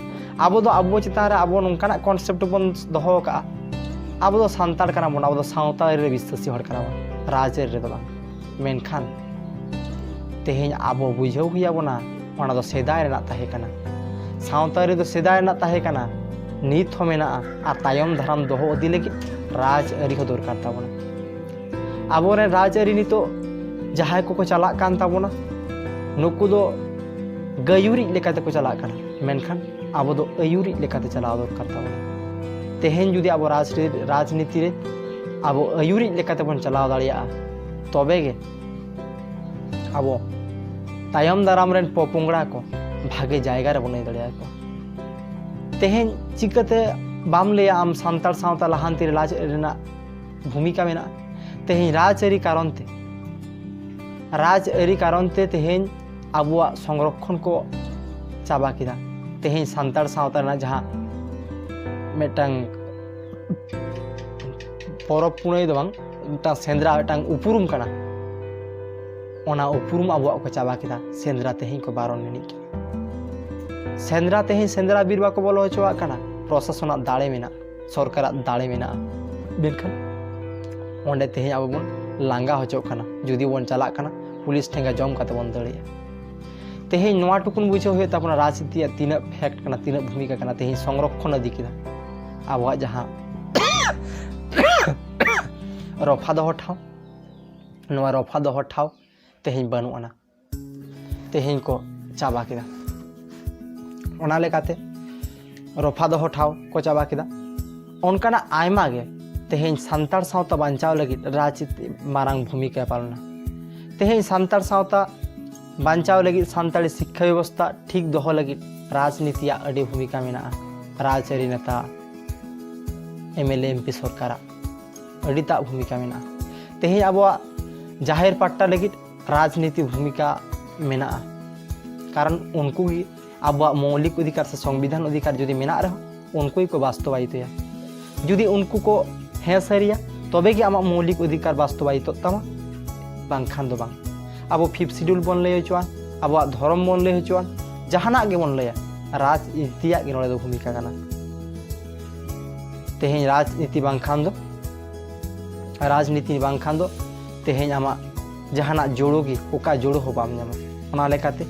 ᱟᱵᱚ ᱫᱚ ᱟᱵᱚ ᱪᱮᱛᱟᱱ ᱨᱮ ᱟᱵᱚ ᱱᱚᱝᱠᱟᱱᱟᱜ ᱠᱚᱱᱥᱮᱯᱴ ᱵᱚᱱ ᱫᱚᱦᱚ ᱟᱠᱟᱫᱼᱟ, ᱟᱵᱚ ᱫᱚ ᱥᱟᱱᱛᱟᱲ ᱠᱟᱱᱟ ᱵᱚᱱ, ᱟᱵᱚ ᱫᱚ ᱥᱟᱶᱛᱟ ᱟᱹᱨᱤ ᱨᱮ ᱵᱤᱥᱣᱟᱥᱤ ᱦᱚᱲ ᱠᱟᱱᱟ ᱵᱚᱱ, ᱨᱟᱡᱽᱟᱹᱨᱤ ᱨᱮᱫᱚ ᱵᱟᱝ᱾ ᱢᱮᱱᱠᱷᱟᱱ ᱛᱮᱦᱮᱧ ᱟᱵᱚ ᱵᱩᱡᱷᱟᱹᱣ ᱦᱩᱭ ᱟᱵᱚᱱᱟ, ᱚᱱᱟ ᱫᱚ ᱥᱮᱫᱟᱭ ᱨᱮᱱᱟᱜ ᱛᱟᱦᱮᱸ ᱠᱟᱱᱟ᱾ ᱥᱟᱶᱛᱟ ᱟᱹᱨᱤ ᱫᱚ ᱥᱮᱫᱟᱭ ᱨᱮᱱᱟᱜ ᱛᱟᱦᱮᱸ ᱠᱟᱱᱟ, ᱱᱤᱛ ᱦᱚᱸ ᱢᱮᱱᱟᱜᱼᱟ ᱟᱨ ᱛᱟᱭᱚᱢ ᱫᱟᱨᱟᱢ ᱫᱚᱦᱚ ᱤᱫᱤ ᱞᱟᱹᱜᱤᱫ ᱨᱟᱡᱽᱟᱹᱨᱤ ᱦᱚᱸ ᱫᱚᱨᱠᱟᱨ ᱛᱟᱵᱚᱱᱟ᱾ ᱟᱵᱚᱨᱮᱱ ᱨᱟᱡᱽᱟᱹᱨᱤ ᱱᱤᱛᱚᱜ ᱡᱟᱦᱟᱸᱭ ᱠᱚᱠᱚ ᱪᱟᱞᱟᱜ ᱠᱟᱱ ᱛᱟᱵᱚᱱᱟ, ᱱᱩᱠᱩ ᱫᱚ ᱜᱟᱹᱭᱩᱨᱤᱡ ᱞᱮᱠᱟ ᱛᱮᱠᱚ ᱪᱟᱞᱟᱜ ᱠᱟᱱᱟ, ᱢᱮᱱᱠᱷᱟᱱ ᱟᱵᱚ ᱫᱚ ᱟᱹᱭᱩᱨᱤᱡ ᱞᱮᱠᱟᱛᱮ ᱪᱟᱞᱟᱣ ᱫᱚᱨᱠᱟᱨ ᱛᱟᱵᱚᱱᱟ᱾ ᱛᱮᱦᱮᱧ ᱡᱩᱫᱤ ᱟᱵᱚ ᱨᱟᱡᱽ-, ᱨᱟᱡᱽᱱᱤᱛᱤ ᱨᱮ ᱟᱵᱚ ᱟᱹᱭᱩᱨᱤᱡ ᱞᱮᱠᱟᱛᱮ ᱵᱚᱱ ᱪᱟᱞᱟᱣ ᱫᱟᱲᱮᱭᱟᱜᱼᱟ, ᱛᱚᱵᱮ ᱜᱮ ᱟᱵᱚ ᱛᱟᱭᱚᱢ ᱫᱟᱨᱟᱢ ᱨᱮᱱ ᱯᱚᱯᱚᱝᱲᱟ ᱠᱚ ᱵᱷᱟᱜᱮ ᱡᱟᱭᱜᱟ ᱨᱮᱵᱚᱱ ᱤᱫᱤ ᱫᱟᱲᱮᱭᱟᱠᱚᱣᱟ᱾ ᱛᱮᱦᱮᱧ ᱪᱤᱠᱟᱹᱛᱮ ᱵᱟᱢ ᱞᱟᱹᱭᱟ ᱟᱢ ᱥᱟᱱᱛᱟᱲ ᱥᱟᱶᱛᱟ ᱞᱟᱦᱟᱱᱛᱤ ᱨᱮ ᱨᱟᱡᱽ ᱨᱮᱱᱟᱜ ᱵᱷᱩᱢᱤᱠᱟ ᱢᱮᱱᱟᱜᱼᱟ? ᱛᱮᱦᱮᱧ ᱨᱟᱡᱽᱟᱹᱨᱤ ᱠᱟᱨᱚᱱ ᱛᱮ, ᱨᱟᱡᱽᱟᱹᱨᱤ ᱠᱟᱨᱚᱱ ᱛᱮ ᱛᱮᱦᱮᱧ ᱟᱵᱚᱣᱟᱜ ᱥᱚᱝᱨᱚᱠᱠᱷᱚᱱ ᱠᱚ ᱪᱟᱵᱟ ᱠᱮᱫᱟ᱾ ᱛᱮᱦᱮᱧ ᱥᱟᱱᱛᱟᱲ ᱥᱟᱶᱛᱟ ᱨᱮᱱᱟᱜ ᱡᱟᱦᱟᱸ ᱢᱤᱫᱴᱟᱝ ᱯᱚᱨᱚᱵᱽ ᱯᱩᱱᱟᱹᱭ ᱫᱚ ᱵᱟᱝ, ᱢᱤᱫᱴᱟᱝ ᱥᱮᱸᱫᱽᱨᱟ, ᱢᱤᱫᱴᱟᱝ ᱩᱯᱨᱩᱢ ᱠᱟᱱᱟ, ᱚᱱᱟ ᱩᱯᱨᱩᱢ ᱟᱵᱚᱣᱟᱜ ᱠᱚ ᱪᱟᱵᱟ ᱠᱮᱫᱟ᱾ ᱥᱮᱸᱫᱽᱨᱟ ᱛᱮᱦᱮᱧ ᱠᱚ ᱵᱟᱨᱚᱱ ᱮᱱᱤᱡ ᱠᱟᱱᱟ᱾ ᱥᱮᱸᱫᱽᱨᱟ ᱛᱮᱦᱮᱧ ᱥᱮᱸᱫᱽᱨᱟ ᱵᱤᱨ ᱵᱟᱠᱚ ᱵᱚᱞᱚ ᱦᱚᱪᱚᱣᱟᱜ ᱠᱟᱱᱟ᱾ ᱯᱨᱚᱥᱟᱥᱚᱱᱟᱜ ᱫᱟᱲᱮ ᱢᱮᱱᱟᱜᱼᱟ, ᱥᱚᱨᱠᱟᱨᱟᱜ ᱫᱟᱲᱮ ᱢᱮᱱᱟᱜᱼᱟ, ᱢᱮᱱᱠᱷᱟᱱ ᱚᱸᱰᱮ ᱛᱮᱦᱮᱧ ᱟᱵᱚ ᱵᱚᱱ ᱞᱟᱸᱜᱟ ᱦᱚᱪᱚᱜ ᱠᱟᱱᱟ᱾ ᱡᱩᱫᱤ ᱵᱚᱱ ᱪᱟᱞᱟᱜ ᱠᱟᱱᱟ, ᱯᱩᱞᱤᱥ ᱴᱷᱮᱸᱜᱟ ᱡᱚᱢ ᱠᱟᱛᱮ ᱵᱚᱱ ᱫᱟᱹᱲᱮᱜᱼᱟ᱾ ᱛᱮᱦᱮᱧ ᱱᱚᱣᱟ ᱴᱩᱠᱩᱱ ᱵᱩᱡᱷᱟᱹᱣ ᱦᱩᱭᱩᱜ ᱛᱟᱵᱚᱱᱟ, ᱨᱟᱡᱽᱱᱤᱛᱤᱭᱟᱜ ᱛᱤᱱᱟᱹᱜ ᱯᱷᱮᱠᱴ ᱠᱟᱱᱟ, ᱛᱤᱱᱟᱹᱜ ᱵᱷᱩᱢᱤᱠᱟ ᱠᱟᱱᱟ᱾ ᱛᱮᱦᱮᱧ ᱥᱚᱝᱨᱚᱠᱠᱷᱚᱱ ᱤᱫᱤ ᱠᱮᱫᱟ ᱟᱵᱚᱣᱟᱜ ᱡᱟᱦᱟᱸ ᱨᱚᱯᱷᱟ ᱫᱚᱦᱚ ᱴᱷᱟᱶ, ᱱᱚᱣᱟ ᱨᱚᱯᱷᱟ ᱫᱚᱦᱚ ᱴᱷᱟᱶ ᱛᱮᱦᱮᱧ ᱵᱟᱹᱱᱩᱜ ᱟᱱᱟ, ᱛᱮᱦᱮᱧ ᱠᱚ ᱪᱟᱵᱟ ᱠᱮᱫᱟ᱾ ᱚᱱᱟ ᱞᱮᱠᱟᱛᱮ ᱨᱚᱯᱷᱟ ᱫᱚᱦᱚ ᱴᱷᱟᱶ ᱠᱚ ᱪᱟᱵᱟ ᱠᱮᱫᱟ᱾ ᱚᱱᱠᱟᱱᱟᱜ ᱟᱭᱢᱟ ᱜᱮ ᱛᱮᱦᱮᱧ ᱥᱟᱱᱛᱟᱲ ᱥᱟᱶᱛᱟ ᱵᱟᱧᱪᱟᱣ ᱞᱟᱹᱜᱤᱫ ᱨᱟᱡᱽᱱᱤᱛᱤ ᱢᱟᱨᱟᱝ ᱵᱷᱩᱢᱤᱠᱟᱭ ᱯᱟᱞᱚᱱᱟ᱾ ᱛᱮᱦᱮᱧ ᱥᱟᱱᱛᱟᱲ ᱥᱟᱶᱛᱟ ᱵᱟᱧᱪᱟᱣ ᱞᱟᱹᱜᱤᱫ, ᱥᱟᱱᱛᱟᱲᱤ ᱥᱤᱠᱠᱷᱟ ᱵᱮᱵᱚᱥᱛᱷᱟ ᱴᱷᱤᱠ ᱫᱚᱦᱚ ᱞᱟᱹᱜᱤᱫ ᱨᱟᱡᱽᱱᱤᱛᱤᱭᱟᱜ ᱟᱹᱰᱤ ᱵᱷᱩᱢᱤᱠᱟ ᱢᱮᱱᱟᱜᱼᱟ᱾ ᱨᱟᱡᱽᱟᱹᱨᱤ ᱱᱮᱛᱟ, ᱮᱢ ᱮᱞ ᱮ, ᱮᱢ ᱯᱤ ᱥᱚᱨᱠᱟᱨᱟᱜ ᱟᱹᱰᱤ ᱛᱟᱜ ᱵᱷᱩᱢᱤᱠᱟ ᱢᱮᱱᱟᱜᱼᱟ᱾ ᱛᱮᱦᱮᱧ ᱟᱵᱚᱣᱟᱜ ᱡᱟᱦᱮᱨ ᱯᱟᱦᱴᱟ ᱞᱟᱹᱜᱤᱫ ᱨᱟᱡᱽᱱᱤᱛᱤ ᱵᱷᱩᱢᱤᱠᱟ ᱢᱮᱱᱟᱜᱼᱟ᱾ ᱠᱟᱨᱚᱱ ᱩᱱᱠᱩ ᱜᱮ ᱟᱵᱚᱣᱟᱜ ᱢᱳᱣᱞᱤᱠ ᱚᱫᱷᱤᱠᱟᱨ ᱥᱮ ᱥᱚᱝᱵᱤᱫᱷᱟᱱ ᱚᱫᱷᱤᱠᱟᱨ ᱡᱩᱫᱤ ᱢᱮᱱᱟᱜ ᱨᱮᱦᱚᱸ, ᱩᱱᱠᱩ ᱜᱮᱠᱚ ᱵᱟᱥᱛᱚᱵᱟᱭᱤᱛᱚᱭᱟ᱾ ᱡᱩᱫᱤ ᱩᱱᱠᱩ ᱠᱚ ᱦᱮᱸ ᱥᱟᱹᱨᱤᱭᱟ, ᱛᱚᱵᱮ ᱜᱮ ᱟᱢᱟᱜ ᱢᱳᱣᱞᱤᱠ ᱚᱫᱷᱤᱠᱟᱨ ᱵᱟᱥᱛᱚᱵᱟᱭᱤᱛᱚᱜ ᱛᱟᱢᱟ, ᱵᱟᱝᱠᱷᱟᱱ ᱫᱚ ᱵᱟᱝ᱾ ᱟᱵᱚ ᱯᱷᱤᱯᱛᱷ ᱥᱤᱰᱩᱞ ᱵᱚᱱ ᱞᱟᱹᱭ ᱦᱚᱪᱚᱣᱟᱱ, ᱟᱵᱚᱣᱟᱜ ᱫᱷᱚᱨᱚᱢ ᱵᱚᱱ ᱞᱟᱹᱭ ᱦᱚᱪᱚᱣᱟᱱ, ᱡᱟᱦᱟᱱᱟᱜ ᱜᱮᱵᱚᱱ ᱞᱟᱹᱭᱟ, ᱨᱟᱡᱽᱱᱤᱛᱤᱭᱟᱜ ᱜᱮ ᱱᱚᱰᱮ ᱫᱚ ᱵᱷᱩᱢᱤᱠᱟ ᱠᱟᱱᱟ᱾ ᱛᱮᱦᱮᱧ ᱨᱟᱡᱽᱱᱤᱛᱤ ᱵᱟᱝᱠᱷᱟᱱ ᱫᱚ, ᱨᱟᱡᱽᱱᱤᱛᱤ ᱵᱟᱝᱠᱷᱟᱱ ᱫᱚ ᱛᱮᱦᱮᱧ ᱟᱢᱟᱜ ᱡᱟᱦᱟᱱᱟᱜ ᱡᱳᱲᱳ ᱜᱮ, ᱚᱠᱟ ᱡᱳᱲᱳ ᱦᱚᱸ ᱵᱟᱢ ᱧᱟᱢᱟ᱾ ᱚᱱᱟ ᱞᱮᱠᱟᱛᱮ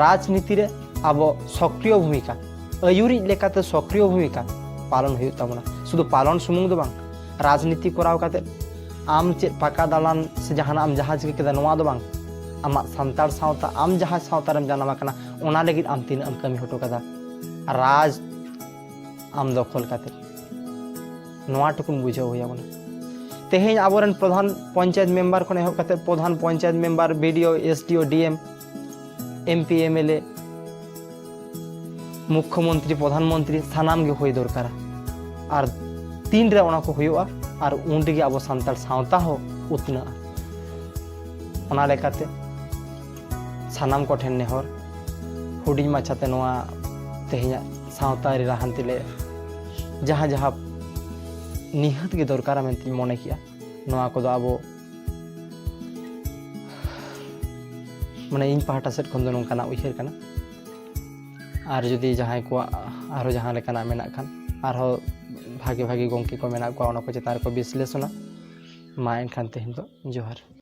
ᱨᱟᱡᱽᱱᱤᱛᱤ ᱨᱮ ᱟᱵᱚ ᱥᱚᱠᱨᱤᱭᱚ ᱵᱷᱩᱢᱤᱠᱟ, ᱟᱹᱭᱩᱨᱤᱡ ᱞᱮᱠᱟᱛᱮ ᱥᱚᱠᱨᱤᱭᱚ ᱵᱷᱩᱢᱤᱠᱟ ᱯᱟᱞᱚᱱ ᱦᱩᱭᱩᱜ ᱛᱟᱵᱚᱱᱟ᱾ ᱥᱩᱫᱷᱩ ᱯᱟᱞᱚᱱ ᱥᱩᱢᱩᱝ ᱫᱚ ᱵᱟᱝ, ᱨᱟᱡᱽᱱᱤᱛᱤ ᱠᱚᱨᱟᱣ ᱠᱟᱛᱮ ᱟᱢ ᱪᱮᱫ ᱯᱟᱠᱟ ᱫᱟᱞᱟᱱ ᱥᱮ ᱡᱟᱦᱟᱱᱟᱜ ᱮᱢ ᱡᱟᱦᱟᱸ ᱪᱤᱠᱟᱹ ᱠᱮᱫᱟ, ᱱᱚᱣᱟ ᱫᱚ ᱵᱟᱝ᱾ ᱟᱢᱟᱜ ᱥᱟᱱᱛᱟᱲ ᱥᱟᱶᱛᱟ, ᱟᱢ ᱡᱟᱦᱟᱸ ᱥᱟᱶᱛᱟ ᱨᱮᱢ ᱡᱟᱱᱟᱢ ᱟᱠᱟᱱᱟ, ᱚᱱᱟ ᱞᱟᱹᱜᱤᱫ ᱟᱢ ᱛᱤᱱᱟᱹᱜ ᱮᱢ ᱠᱟᱹᱢᱤ ᱦᱚᱴᱚ ᱠᱟᱫᱟ ᱨᱟᱡᱽ ᱟᱢ ᱫᱚᱠᱷᱚᱞ ᱠᱟᱛᱮ᱾ ᱱᱚᱣᱟ ᱴᱩᱠᱩᱱ ᱵᱩᱡᱷᱟᱹᱣ ᱦᱩᱭ ᱟᱵᱚᱱᱟ᱾ ᱛᱮᱦᱮᱧ ᱟᱵᱚᱨᱮᱱ ᱯᱨᱚᱫᱷᱟᱱ ᱯᱚᱧᱪᱟᱭᱮᱛ ᱢᱮᱢᱵᱟᱨ ᱠᱷᱚᱱ ᱮᱦᱚᱵ ᱠᱟᱛᱮ ᱯᱨᱚᱫᱷᱟᱱ panchayat member, B D O, S D O, D M, M P, M L A, ᱢᱩᱠᱠᱷᱚ ᱢᱚᱱᱛᱨᱤ, ᱯᱨᱚᱫᱷᱟᱱ ᱢᱚᱱᱛᱨᱤ, ᱥᱟᱱᱟᱢ ᱜᱮ ᱦᱩᱭ ᱫᱚᱨᱠᱟᱨᱟ᱾ ᱟᱨ ᱛᱤᱱᱨᱮ ᱚᱱᱟ ᱠᱚ ᱦᱩᱭᱩᱜᱼᱟ, ᱟᱨ ᱩᱱ ᱨᱮᱜᱮ ᱟᱵᱚ ᱥᱟᱱᱛᱟᱲ ᱥᱟᱶᱛᱟ ᱦᱚᱸ ᱩᱛᱱᱟᱹᱜᱼᱟ᱾ ᱚᱱᱟ ᱞᱮᱠᱟᱛᱮ ᱥᱟᱱᱟᱢ ᱠᱚᱴᱷᱮᱱ ᱱᱮᱦᱚᱨ, ᱦᱩᱰᱤᱧ ᱢᱟᱪᱷᱟᱛᱮ ᱱᱚᱣᱟ ᱛᱮᱦᱮᱧᱟᱜ ᱥᱟᱶᱛᱟ ᱟᱹᱨᱤ ᱞᱟᱦᱟᱱᱛᱤ ᱞᱮ ᱡᱟᱦᱟᱸ ᱡᱟᱦᱟᱸ ᱱᱤᱦᱟᱹᱛ ᱜᱮ ᱫᱚᱨᱠᱟᱨᱟ ᱢᱮᱱᱛᱮᱧ ᱢᱚᱱᱮ ᱠᱮᱜᱼᱟ, ᱱᱚᱣᱟ ᱠᱚᱫᱚ ᱟᱵᱚ ᱢᱟᱱᱮ ᱤᱧ ᱯᱟᱦᱴᱟ ᱥᱮᱫ ᱠᱷᱚᱱ ᱫᱚ ᱱᱚᱝᱠᱟᱱᱟᱜ ᱩᱭᱦᱟᱹᱨ ᱠᱟᱱᱟ᱾ ᱟᱨ ᱡᱩᱫᱤ ᱡᱟᱦᱟᱸᱭ ᱠᱚᱣᱟᱜ ᱟᱨᱦᱚᱸ ᱡᱟᱦᱟᱸ ᱞᱮᱠᱟᱱᱟᱜ ᱢᱮᱱᱟᱜ ᱠᱷᱟᱱ, ᱟᱨᱦᱚᱸ ᱵᱷᱟᱜᱮ ᱵᱷᱟᱜᱮ ᱜᱚᱢᱠᱮ ᱠᱚ ᱢᱮᱱᱟᱜ ᱠᱚᱣᱟ, ᱚᱱᱟ ᱠᱚ ᱪᱮᱛᱟᱱ ᱨᱮᱠᱚ ᱵᱤᱥᱞᱮᱥᱚᱱᱟ᱾ ᱢᱟ ᱮᱱᱠᱷᱟᱱ ᱛᱮᱦᱮᱧ ᱫᱚ ᱡᱚᱦᱟᱨ᱾